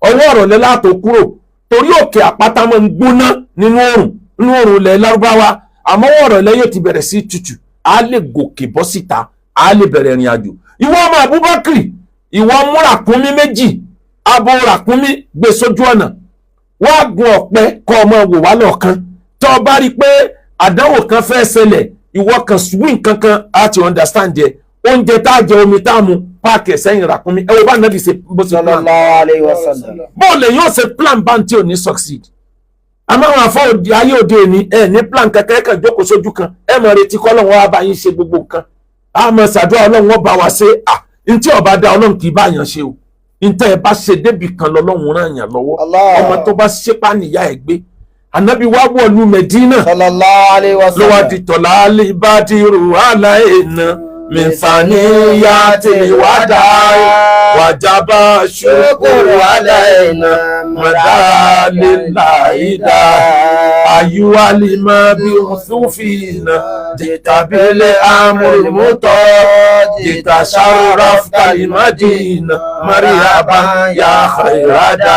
ọwọ́ ọ̀rọ̀lẹ́ látò kúrò, torí òkè àpáta máa ń gbóná nínú oòrùn ilẹ̀ Lárúbáwá. Àmọ́ ọwọ́ ọ̀rọ̀lẹ́ yóò ti bẹ̀rẹ̀ sí tutù, á lè gòkè bọ́ síta, á lè bẹ̀rẹ̀ ìrìn àjò. Ìwọ ọmọ Abubakar, ìwọ mú ràkúnmí méjì, abo ràkúnmí, gbé sójú ọ̀nà, wá gun ọ̀pẹ kọ́ ọmọ wò wá lọ́ọ̀kan. Tó o bá rí i pé àdánwò kan fẹ́ ṣẹlẹ̀, ìwọ kan swing kankan á ti understand yẹ. Oúnjẹ tá a jẹ, omi tá a mu, páàkì ẹ̀ sẹ́yìn ràkúnmí. Ẹ wo bá nàbì ṣe bó ṣe plan. Sallallahu alayhi wa sallam. Bóòlù yóò ṣe plan bá ń tí ò ní succeed. Àmọ́ àwọn afọ ayé òde òní ẹ ní plan kankan, ẹ kàn jókòó sójú kan, ẹ mọ̀ retí kọ́ Ọlọ́run wá bá yín ṣe gbogbo nǹkan. A mọ̀ ṣàdúrà, Ọlọ́run ó bá wa ṣe. À ntí ọba dá, Ọlọ́run kì í bá yàn ṣe o. Ntẹ́ ẹ bá ṣe débì kan lọ́lọ́run ràn yàn lọ́wọ́. Allah. Ọmọ tó bá ṣépá nìyá ẹ gbé. Ànábì wá wọ̀lú Mẹdínà. Sallallahu alayhi wa Ló wá sallam. di tọ̀lá alibadiru aláìna mìfàníyà tìwádà wàjábà ṣukuru aláìna mọ̀dálélàídà ayúwálìmọ̀ bí sùfìnà jìtàbílẹ̀ amúlùmútọ́ jìtà sáraf kàlímàdínà mariaba ya khairada.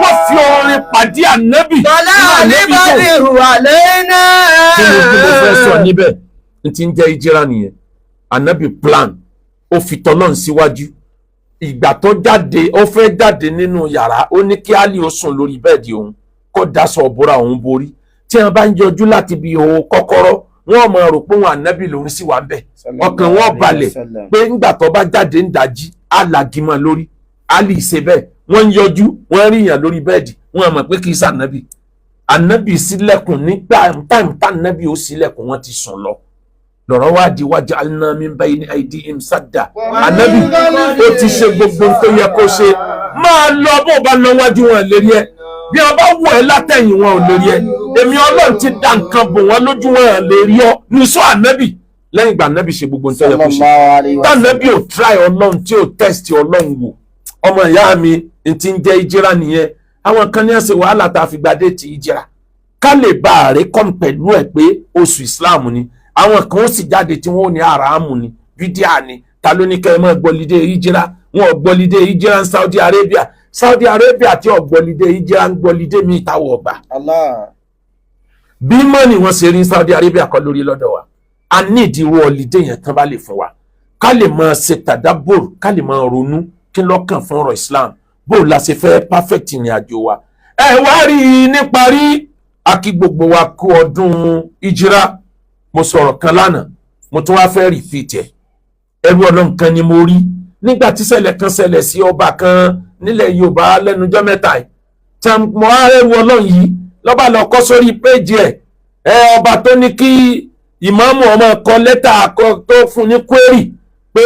Wọ́n fi orin pàdé ànábì. Tọ́lá Inú ànábì dùn. alibadiru alayna. Kí ni kí mo fẹ́ sọ níbẹ̀? N ti ń jẹ́ ìjìrá nìyẹn. Ànábì plan, ó fi tọ́lọ́n síwájú. Ìgbà tó jáde, ó fẹ́ jáde nínú yàrá, ó ní kí Ali ó sùn lórí bẹ́ẹ̀dì òun, kó daṣọ ọ̀bọ̀ra òun borí. Tí wọ́n bá ń yọjú láti ibi ìhòòhò kọ́kọ́rọ́, wọ́n máa rò pé wọn ànábì lòún sì wà ń bẹ̀. Ọkàn wọn balẹ̀ pé ńgbà tó bá jáde ń dájí, á làgìmọ̀ lórí. Ali ṣe bẹ́ẹ̀. Wọ́n ń yọjú, wọ́n rí yàn lórí bẹ́ẹ̀dì, wọ́n mọ̀ pé kì í sànábì. Ànábì sílẹ̀kùn nígbà táìmù tànábì ó sílẹ̀kùn, wọ́n ti sùn lọ. Lọ́rọ̀ wá di waja'alna min bayni aydihim sadda. Ànábì ó ti ṣe gbogbo tó yẹ kó ṣe, máa lọ. Bó o bá lọ wájú, wọn lérí ẹ. Bí wọn bá wọ ẹ látẹ̀yìn, wọn ò lérí ẹ. Èmi Ọlọ́run ti dá nǹkan bò wọ́n lójú, wọn lè rí ọ ní sọ ànábì. Lẹ́yìn ìgbà ànábì ṣe gbogbo tó yẹ kó ṣe, tànábì ò try Ọlọ́run, tí ò test Ọlọ́run wò. Ọmọ ìyá mi, n ti ń jẹ́ ìjìrá nìyẹn. Àwọn kan ní ẹsẹ̀ wàhálà tá a fi gba date ìjìrá, ká lè bá ààrẹ kọ́m pẹ̀lú ẹ̀ pé oṣù Islam ni. Àwọn kan ó sì jáde tí wọ́n ò ní àràámù ni, bídíà ni. Ta ló ní kẹ́ ẹ máa gbọ́lidé ìjìrá? Wọn ò gbọ́lidé ìjìrá ní Saudi Arabia. Saudi Arabia tí ò gbọ́lidé ìjìrá ń gbọ́lidé míì táwọ̀ ọgbà. Bí mọ́ni wọ́n ṣe rí ní Saudi Arabia kọ́ lórí lọ́dọ̀ wa. A ní ìdíwọ́ holiday yẹn tán bá lè fún wa, ká lè máa ṣe tàdábòrò, ká lè máa ronú kí lọ́kàn fún ọ̀rọ̀ Islam, bó la ṣe fẹ́ perfect ìrìn àjò wa. Ẹ wá rí i níparí, a kí gbogbo wa kú ọdún ìjírá. Mo sọ̀rọ̀ kan lánàá, mo tún wá fẹ́ repeat ẹ̀. Ẹrú Ọlọ́run kan ni mo rí nígbà tí ṣẹlẹ̀ kan ṣẹlẹ̀ sí ọba kan nílẹ̀ Yorùbá lẹ́nujọ́ mẹ́ta yìí, tí mo á rẹ́rú Ọlọ́run yìí lọ́ba lọ kọ́ sórí péjì ẹ̀. Ẹ ọba tó ní kí ìmáàmù ọmọ kọ lẹ́tà tó fún ní query pé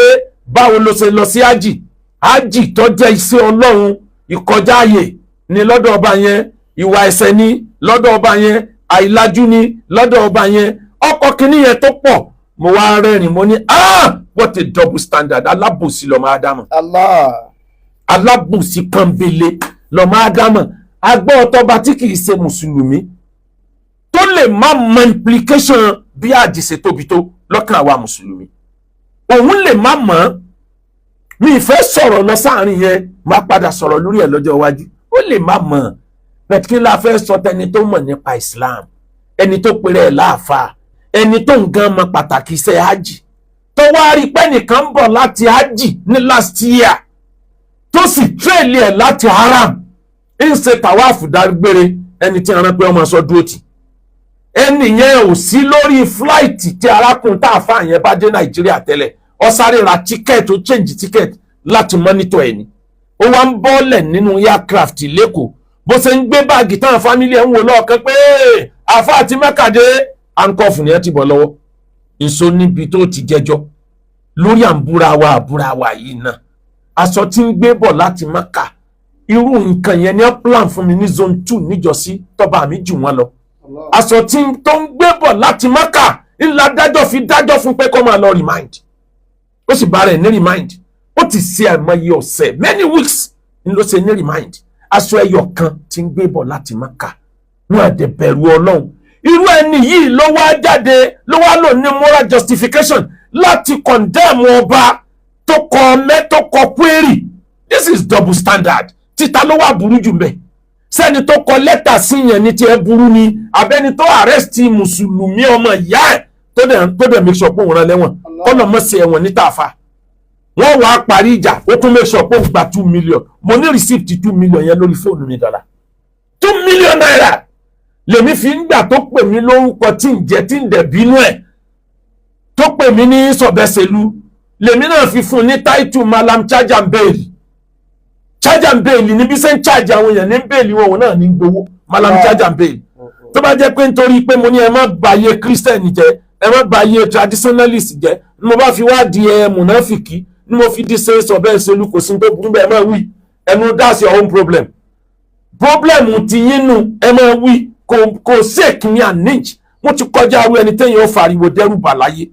báwo ló ṣe lọ sí ájì. Ájì tó jẹ́ iṣẹ́ Ọlọ́run, ìkọjá ààyè ni lọ́dọ̀ ọba yẹn, ìwà ẹ̀ṣẹ̀ ni lọ́dọ̀ ọba yẹn, àìlájú ni lọ́dọ̀ ọba yẹn. Ọkọ̀ kìíní yẹn tó pọ̀, mo wá rẹ́rìn, mo ní, "Ah, what a double standard!" Alábòsí lọ́mọ Ádámù. Allah. Alábòsí pọ́nbélé lọ́mọ Ádámù. Agbọ́ ọtọ́ba tí kìí ṣe mùsùlùmí tó lè má mọ implication bí àjì ṣe tóbi tó lọ́kàn àwa mùsùlùmí, òun lè má mọ̀ ọ́n. Mi ì fẹ́ sọ̀rọ̀ lọ sáàrin yẹn, máa padà sọ̀rọ̀ lórí ẹ̀ lọ́jọ́ iwájú. Ó lè má mọ̀ ọ́n bẹ́ẹ̀. Kí la fẹ́ sọ tẹni tó mọ̀ nípa Islam, ẹni tó pèrè ẹ̀ láàfáà, ẹni tó ń gan mọ̀ pàtàkì iṣẹ́ hajj, tó wá rí pé nìkan ń bọ̀ láti hajj ní last year, tó sì trail ẹ̀ láti haram, ń ṣe tàwáàfù dágbére, ẹni tí ẹran pé ọmọ sọ dúró tì, ẹni yẹn ò sí lórí flight tí arákùnrin tá a fà yẹn bá dé Nàìjíríà tẹ́lẹ̀. Ó sáré ra ticket, ó change ticket láti monitor ẹ̀ ni. Ó wá ń bọ́ọ̀lẹ̀ nínú aircraft lẹ́kọ̀ọ́, bó ṣe ń gbé báàgì táwọn family ẹ̀ ń wò lọ́ọ̀kan pé àfa àti mẹ́kàdé, handcuff ni ẹ ti bọ̀ lọ́wọ́ nso níbi tó ti jẹjọ́ lórí àǹbúra wa àbúra wa yìí náà. Aṣọ tí ń gbé bọ̀ láti Mẹ́kà, irú nǹkan yẹn ni wọ́n plan fún mi ní zone 2 níjọ́sí, tọ́ba mi jù wọ́n lọ. Aṣọ tí tó ń gbé bọ̀ láti Mẹ́kà ńlá dájọ́ fi dájọ́ fún pé kó máa lọ remand. Ó sì bá rẹ̀ ní remand. Ó ti ṣe àìmọye ọ̀sẹ̀, many weeks ń ló ṣe ní remand. Aṣọ ẹyọ kan tí ń gbé bọ̀ láti Mẹ́kà, wọn àdẹ bẹ̀rù Ọlọ́run. Irú ẹni yìí ló wá jáde, ló wá lò ní moral justification láti condemn ọba tó kọ mẹ́ tó kọ query. This is double standard. Títa ló wà burú jù mbẹ? Sẹ́ni tó kọ lẹ́tà sí yẹn ní tiẹ̀ burú ni, abẹ́ni tó arrest mùsùlùmí ọmọ ìyá ẹ̀, tó dẹ̀ make sure pé òun rán lẹ́wọ̀n, kọ́nà mọ́ sí ẹ̀wọ̀n ní tàfà? Wọ́n wàá parí ìjà, ó tún make sure pé òun gba 2 million. Mo ní receipt 2 million yẹn lórí fóònù mi dọ́là. ₦2 million lèmi fi ń gbà tó pè mí lórúkọ tí ń jẹ, tí ń dẹ̀ bínú ẹ̀, tó pè mí ní sọ̀bẹ́sẹ̀lú, lèmi náà fi fún un ní title Malam Charge and Bail. Charge and bail ní bí ṣe ń charge àwọn èèyàn ní bail wọn, òun náà ní gbowó. Malam Charge and Bail. Tó bá jẹ́ pé nítorí pé mo ní ẹ má bàyè Christian jẹ́, ẹ má bàyè traditionalist jẹ́ ni mo bá fi wá di ẹ mùnáfìkì, ni mo fi di ṣe sọ̀bẹ́sẹ̀lú, kò sí tó burú bẹ́ẹ̀. Máa wí ẹnu, that's your own problem. Problem ti yín nu, ẹ máa wí, kò shake me an inch. Mo ti kọjá arú ẹni téèyàn ó fariwo dẹ́rù bà láyé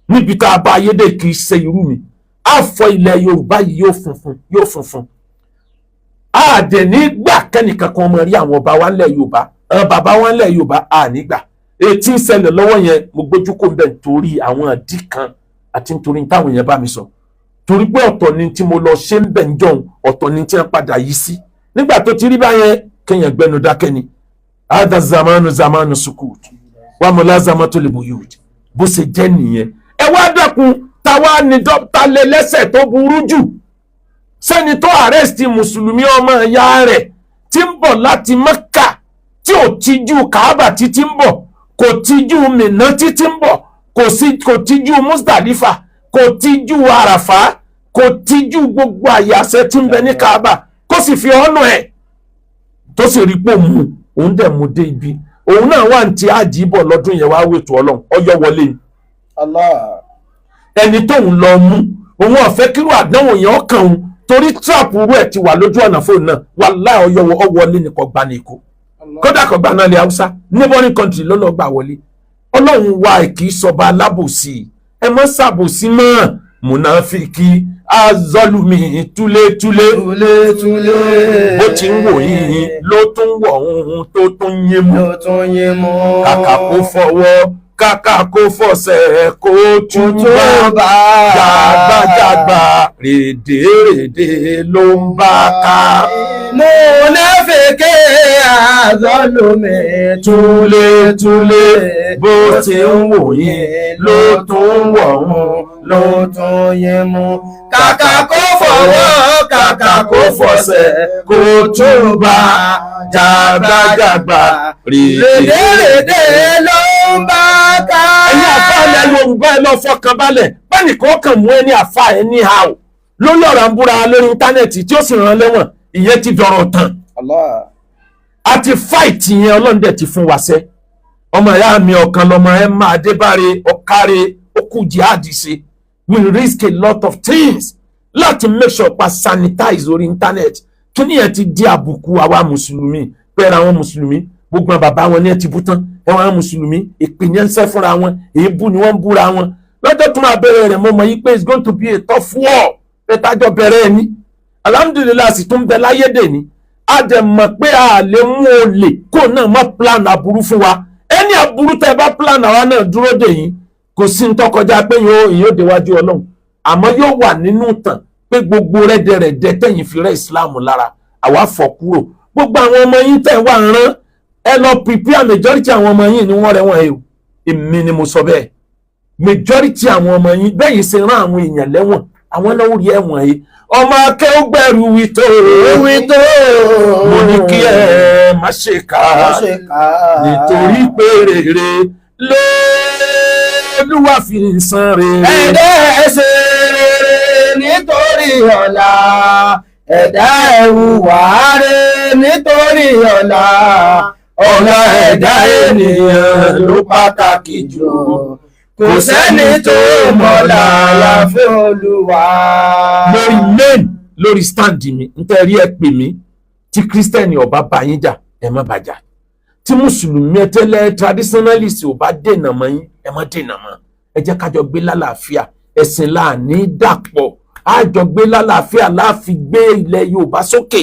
níbi tá a bá ayé dé. Kì í ṣe irú mi. Á fọ ilẹ̀ Yorùbá yìí, yóò funfun, yóò funfun. Á dẹ̀ ní gbà kẹ́nìkan kan ọmọ rí àwọn ọba wa ńlẹ̀ Yorùbá, àwọn bàbá wa ńlẹ̀ Yorùbá, á nígbà etí ń ṣẹlẹ̀ lọ́wọ́ yẹn. Mo gbójú kó ń bẹ̀ nítorí àwọn àdí kan àti nítorí táwọn yẹn bá mi sọ, torí pé ọ̀tọ̀ ni tí mo lọ ṣe ń bẹ̀ ń jọ̀hún, ọ̀tọ̀ ni tí wọ́n padà yí sí. Nígbà tó ti rí báyẹn, kéèyàn gbẹnu dákẹ́ ni. Ada zamanu zamanu sukut wa mulazamatul buyut, bó ṣe jẹ́ nìyẹn. Ẹ wá dákun, táwa ni dọ́kítà lé lẹ́sẹ̀ tó burú jù? Sẹ́ni tó arrest mùsùlùmí ọmọ ìyá rẹ̀ tí ń bọ̀ láti Mẹ́kà, tí ò tijú Kaaba títí ń bọ̀, kò tijú Mínà títí ń bọ̀, kò sí, kò tijú Musdalifa, kò tijú Àràfá, kò tijú gbogbo àyàsẹ́ tí ń bẹ ní Kaaba, kó sì fi ọ̀nà ẹ̀ tó sì rí pò mú òun dẹ̀ mú dé ibi òun náà wà ní ti àjíbọ̀ lọ́dún yẹn wá wètò Ọlọ́run ọyọ́ wọlé ni. Allah. Ẹni tóun lọ mú, òun ọ̀fẹ́ kírú àdánwò yẹn ọkàn òun, torí trap rú ẹ̀ ti wà lójú ọ̀nà fóònù náà. Wàláhì, ọyọ́ ọwọlé ni, kò gbà ní Èkó, kódà kò gbà náà lè Haúsá, neighboring country ló lọ gbà wọlé. Ọlọ́run wa kì í sọba alábòsí. Ẹ mọ́ ṣàbòsí mọ́. Mùnàfíkì azọlùmí túlétúlé. Túlé túlé. Bó ti ń wò yín ló tún wọ̀ ohun tó tún yín mú. Ló tún yín mú. Kàkà kó fọwọ́, kàkà kó fọsẹ̀, kó túbà. Túbà. Jàgbàjàgbà, rèdèrèdè ló ń bá ká. Múnáfíkì àzọlùmí. Túlétúlé, bó ti ń wò yín ló tún wọ̀ ohun ló tún yín mú. Kàkà kó fọwọ́, kàkà kó fọsẹ̀, kó túbà, jàgbàjàgbà, rèdèrèdè ló ń bá ká. Ẹ̀yin àfa ilẹ̀ Yorùbá, ẹ lọ fọkàn balẹ̀. Báyìí kò kàn mú ẹni àfa ẹ ní ha o lórí ọ̀rọ̀ àǹbúra lórí íńtánẹ́ẹ̀tì tí ó sì ràn lẹ́wọ̀n, ìyẹn ti dọ̀rọ̀ tán. Allah. A ti fight yẹn, Ọlọ́run dẹ̀ ti fún wa sẹ́. Ọmọ ìyá mi ọ̀kan lọmọ ẹ máa débàre ọ̀káre, ó kù jihad ṣe. We risk a lot of things láti make sure pa sanitize orí íńtánẹ́ẹ̀tì. Kíní yẹn ti di àbùkù àwa mùsùlùmí pẹ̀lú àwọn mùsùlùmí. Gbogbo àwọn bàbá wọn ní ẹ ti bú tán. Ẹwọn àwọn mùsùlùmí, èpè yẹn ń sẹ́ fúnra wọn, èébú ni wọ́n ń búra wọn. Lọ́jọ́ tó máa bẹ̀rẹ̀ rẹ̀, mo mọ̀ yí pé it's going to be a tough war. Pẹ̀tájọ́ bẹ̀rẹ̀ ẹ̀ ní, alhamdulillahi, sì tún bẹ láyé dè ní. A dẹ̀ mọ̀ pé a lè mú olè kó náà mọ́ plan aburú fún wa. Ẹni aburú tẹ́ bá plan, àwa náà dúró dè yín. Kò sí ní tọkọjá pé yóò déwájú Ọlọ́run, àmọ́ yóò wà nínú ìtàn pé gbogbo rẹ́dẹ̀rẹ̀dẹ̀ tẹ̀yìn fi rẹ́ Ìsìláàmù lára, àwa fọ̀ kúrò. Gbogbo àwọn ọmọ yín tẹ̀ wá ń rán ẹ lọ prepare, majority àwọn ọmọ yín ni wọ́n rẹ̀ wọ́n ẹ o. Èmi ni mo sọ bẹ́ẹ̀. Majority àwọn ọmọ yín bẹ́ẹ̀ yìí ṣe rán àwọn èèyàn lẹ́wọ̀n, àwọn náà ó rí ẹ̀wọ̀n yìí. Ọmọ akẹ́wọ́gbẹ̀rù wí tó. Wí tó. Mo ní kí ẹ má ṣe kà má á ṣe kà á. Nítorí pé rere lÓlúwa fi ń san rere. Ẹ̀dá ẹ̀ ṣe rere nítorí ọ̀la, ẹ̀dá ẹ̀ hùwà rere nítorí ọ̀la. Ọ̀la ẹ̀dá ènìyàn ló pàtàkì jù, kò sẹ́ni tó mọ̀la àyàfi Olúwa. Lórí main, lórí stand mi, n tẹ́ rí ẹ pè mí. Tí Kírísítẹ́nì ọba bá yín jà, ẹ má bá jà. Tí mùsùlùmí tẹ́lẹ̀ traditionalist ò bá dènà mọ́ yín, ẹ má dènà mọ́. Ẹ jẹ́ kájọ gbé lálàáfíà. Ẹ̀sìn láàní dàpọ̀, àjọ gbé lálàáfíà láàfi gbé ilẹ̀ Yorùbá sókè.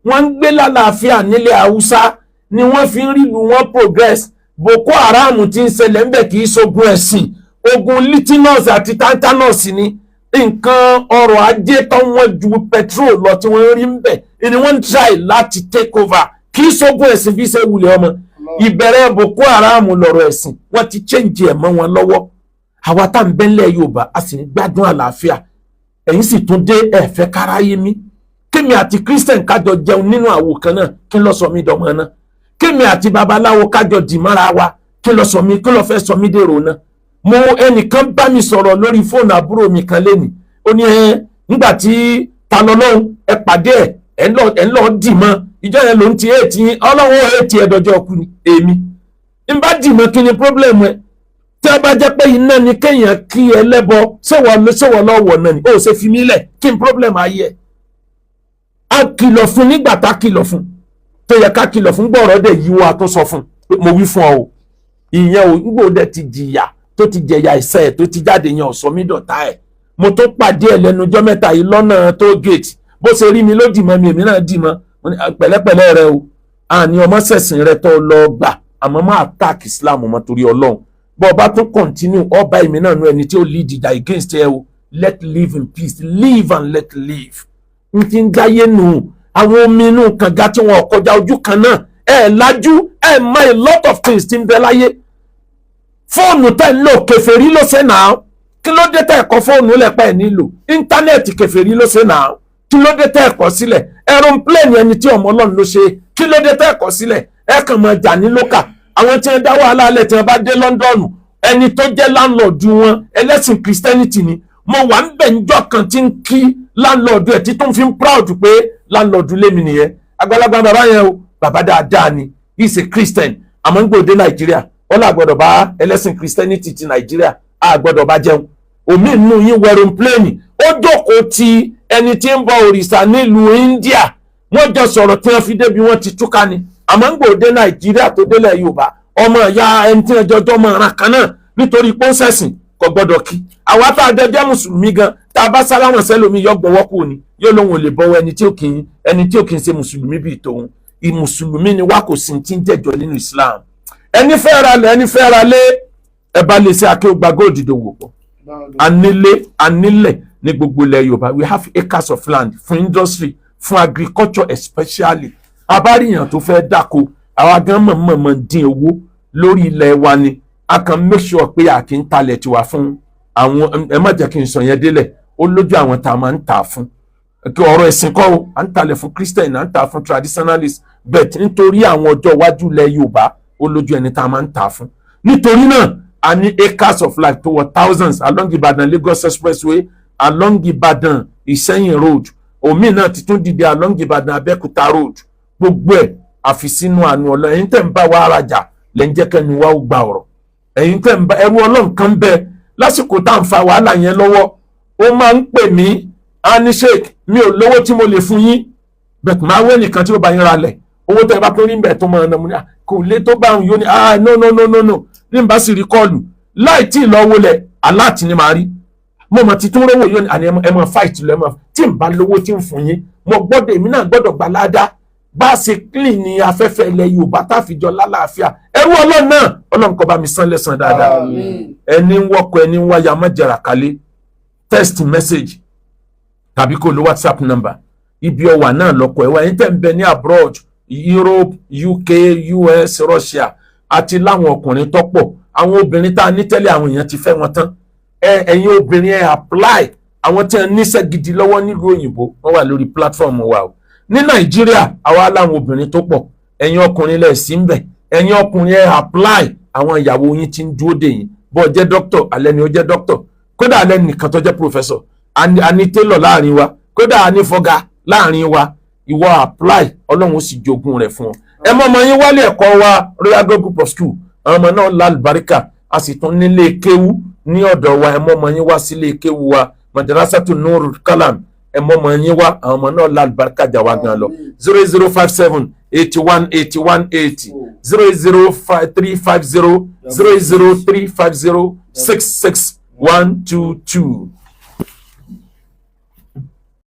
Wọ́n ń gbé lálàáfíà nílẹ̀ Haúsá ni wọ́n fi ń rílu wọn progress. Boko Haram ti ń ṣẹlẹ̀ ńbẹ̀ kì í ṣogun ẹ̀sìn, ogun lithium àti tantalum ni. Nǹkan ọrọ̀ ajé tó wọ́n ju petrol lọ tí wọ́n rí ń bẹ̀ ni wọ́n ń try láti take over. Kì í ṣogun ẹ̀sìn bí ṣe wulẹ̀ ọmọ. Ìbẹ̀rẹ̀ Boko Haram lọ̀rọ̀ ẹ̀sìn, wọ́n ti change ẹ̀ mọ́ wọn lọ́wọ́. Àwa tá ń bẹ́ńlẹ̀ Yorùbá, a sì ń gbádùn àlàáfíà. Ẹ̀yin sì tún dé, ẹ̀fẹ́ káráyé mi. Kémi àti Christian kájọ jẹun nínú àwo kan náà, kí ló sọ mí dọmọ náà? Kémi àti babaláwo kájọ dì mọ́ra wa, kí ló sọ mí, kí ló fẹ́ sọ mí dèrò náà? Mo ẹnìkan bá mi sọ̀rọ̀ lórí fóònù, àbúrò mi kan lẹ́nìí. Ó ní ẹ nígbà tí ta lọ́lọ́run ẹ pàdé ẹ, ẹ ń lọ dì mọ́ ìjọ yẹn ló ń ti èètì yín. Ọlọ́run ó èètì ẹ dọjọ́ ọkú ni. Èmi ń bá dì mọ́, kí ni problem ẹ? Tí a bá jẹ́ pé iná ni kéèyàn kí ẹ lẹ́bọ, ṣèwọ́ lọ́wọ́ náà ni ó ṣe fi mí lẹ̀? Kí n problem ayé ẹ? A kìlọ̀ fún nígbà tá a kìlọ̀ fún tó yẹ ká kìlọ̀ fún gbọ́rọ̀ dẹ̀ yíwọ́, a tó sọ fún pé mo wí fún ọ o. Ìyẹn o, nígbò dẹ̀ ti jìyà tó ti jẹ̀yà ìṣẹ́ ẹ̀ tó ti jáde yẹn, ọ̀sọ́ mi dọ̀tá ẹ̀. Mo tó pàdé ẹ̀ lẹ́nu ọjọ́ mẹ́ta yìí lọ́nà tó gate. Bó ṣe rí mi ló dì mọ́ mi, èmi náà dì mọ́. Mo ní, "Ah, pẹ̀lẹ́pẹ̀lẹ́ rẹ o, àní ọmọ sẹ̀sìn rẹ tó lọ gbà, àmọ́ má attack Islam mọ́ torí Ọlọ́run. Bọ́ ọba tó continue, ọba èmi náà nú ẹni tí ó lead ìjà against ẹ o. Let live in peace, live and let live. N ti ń jáyé nù. Àwọn omi inú kànga tí wọn kọjá ojú kan náà, ẹ lajú, ẹ mọ a lot of things tí ń bẹ láyé. Fóònù tẹ́ ń lò, kèfèrí ló ṣe náà. Kí ló dé tẹ́ ẹ̀kọ́ fóònù lẹ́pẹ́ ẹ̀ nílò? Íńtánẹ́ẹ̀tì, kèfèrí ló ṣe náà. Kí ló dé tẹ́ ẹ̀kọ́ sílẹ̀? Aeroplane, ẹni tí ọmọ Ọlọ́run ló ṣe. Kí ló dé tẹ́ ẹ̀kọ́ sílẹ̀? Ẹ kàn máa jà ní local. Àwọn tí wọ́n dá wàhálà alẹ́ tí wọ́n bá dé London, ẹni tó jẹ́ landlord wọn, ẹlẹ́sìn Christianity ni. Mo wà ń bẹ̀ níjọ́ kan tí ń kí landlord ẹ̀ tí tó ń fi ń proud pé Landlord lémi nìyẹn. Àgbàlagbà bàbá yẹn o, bàbá dáadáa ni. He is a Christian, àmọ́ ń gbòde Nàìjíríà, wọ́n là gbọ́dọ̀ bá ẹlẹ́sìn Christianity ti Nàìjíríà, á gbọ́dọ̀ bá jẹun. Omi nínú yín wọ aeroplane, ó jókòó ti ẹni tí ń bọ òrìṣà nílùú India, wọ́n jọ sọ̀rọ̀ tí wọ́n fi débi wọ́n ti túká ni. Àmọ́ ń gbòde Nàìjíríà tó délẹ̀ Yorùbá, ọmọ ìyá ẹni tí wọ́n jọjọ́ mọ ọ̀ràn kan náà, nítorí pọ́ńsẹ̀sìn kò gbọ́dọ̀ kí. Àwa tá a jọ jẹ́ mùsùlùmí gan, tá a bá sálámọ̀ sẹ́lómi, yọ gbọ́wọ́ kù ni, yóò lóun ò lè bọ́wọ́ ẹni tí ò kì í ṣe mùsùlùmí bíi tòun. Ìmùsùlùmí ni wá, kò sí ti ń jẹ́jọ́ nínú Islam. Ẹni fẹ́ ra lẹ̀, ẹni fẹ́ ra lé, ẹ bá lè ṣe Akéwùgbà Gold dòwò pọ̀. Anílé, anílẹ̀ ní gbogbo ilẹ̀ Yorùbá. We have acres of land fún industry, fún agriculture especially. Abáríyàn tó fẹ́ dáko, àwa gan mọ̀mọ́mọ́ dín owó lórí ilẹ̀ wa ni. A kàn make sure pé a kì í talẹ̀ tiwa fún àwọn. Ẹ má jẹ́ kí n sọ yẹn délẹ̀, ó lójú àwọn tá a máa ń tà fún. Kí ọ̀rọ̀ ẹ̀sìn kọ́ o, à ń talẹ̀ fún Christian, à ń tà fún traditionalist, but nítorí àwọn ọjọ́ iwájú ilẹ̀ Yorùbá, ó lójú ẹni tá a máa ń tà fún. Nítorí náà, a ní acres of land tó wọ thousands along Ìbàdàn Lagos Expressway, along Ìbàdàn Ìsẹ́yìn Road. Òmíì náà ti tún dìde along Ìbàdàn Abẹ́òkúta Road. Gbogbo ẹ̀ àfi sínú àánú Ọlọ́run. Ẹ̀yin tẹ̀ ń bá wa rajà lẹ́ ń jẹ́ kẹ́nu wa ó gba ọ̀rọ̀. Ẹ̀yin tẹ̀ ń bá ẹrú Ọlọ́run kan bẹ lásìkò tá à ń fa wàhálà yẹn lọ́wọ́, ó máa ń pè mí, á ní, "Sheik, mi ò lówó tí mo lè fún yín, bẹ́ẹ̀ máa wẹ́ nìkan tí ó bá yín ra lẹ̀. Owó tẹ́ ẹ bá tó rí bẹ́ẹ̀ tó máa nà." Mú ní kò lè tó bá òun. Yóò ní, "Ah, no, no, no, no, no." Ní bá sì rí call láì tí ì lọ wọlé, alert ni màá rí. Mo mọ̀ títún rówó. Yóò ní, "Àní ẹ mọ̀ fight lọ, ẹ mọ̀ tí n bá lówó tí ń fún yín, mo gbọ́dọ̀, èmi náà gbọ́dọ̀ gbà ládàá bá a ṣe clean ní afẹ́fẹ́ ilẹ̀ Yorùbá tá a fi jọ lálàáfíà." Ẹrú Ọlọ́run náà, Ọlọ́run kó bá mi san lẹ́san dáadáa. Ẹni ń wọ́kọ̀, ẹni ń wáyà, má jẹrà kálé. Text message tàbí kó lo WhatsApp number. Ibi ọwà náà lọkọ̀ ẹ̀ wá. Ẹ̀yin tẹ̀ ń bẹ ní abroad, Europe, UK, US, Russia, àti láwọn ọkùnrin tó pọ̀. Àwọn obìnrin tá a ní tẹ́lẹ̀, àwọn èèyàn ti fẹ́ wọn tán. Ẹ ẹ̀yin obìnrin, ẹ apply. Àwọn tí wọ́n níṣẹ́ gidi lọ́wọ́ nílùú òyìnbó, wọ́n wà lórí platform wa o. Ní Nàìjíríà, àwa láwọn obìnrin tó pọ̀. Ẹ̀yin ọkùnrin lẹ̀ sí ń bẹ̀. Ẹ̀yin ọkùnrin, ẹ apply. Àwọn ìyàwó yín ti ń dúró dè yín. Bó jẹ́ doctor, alẹ́ ni ó jẹ́ doctor, kódà alẹ́ nìkan tó jẹ́ professor, a ní tailor láàrin wa, kódà a ní fọ́gà láàrin wa. Ìwọ apply, Ọlọ́run ó sì jogún rẹ̀ fún ọ. Ẹ mọ ọmọ yín wálé ẹ̀kọ́ wa, Royal Gold Group of School. Àwọn ọmọ náà lálùbáríkà. A sì tún nílé kéwú ní ọ̀dọ̀ wa. Ẹ mọ ọmọ yín wá sílé kéwú wa, Madrasatu Nurul Kalam. Ẹ mọ ọmọ yín wá, àwọn ọmọ náà lálùbáríkà jà wá gan lọ. 0057 81 81 80, 005 350, 003 506 6122.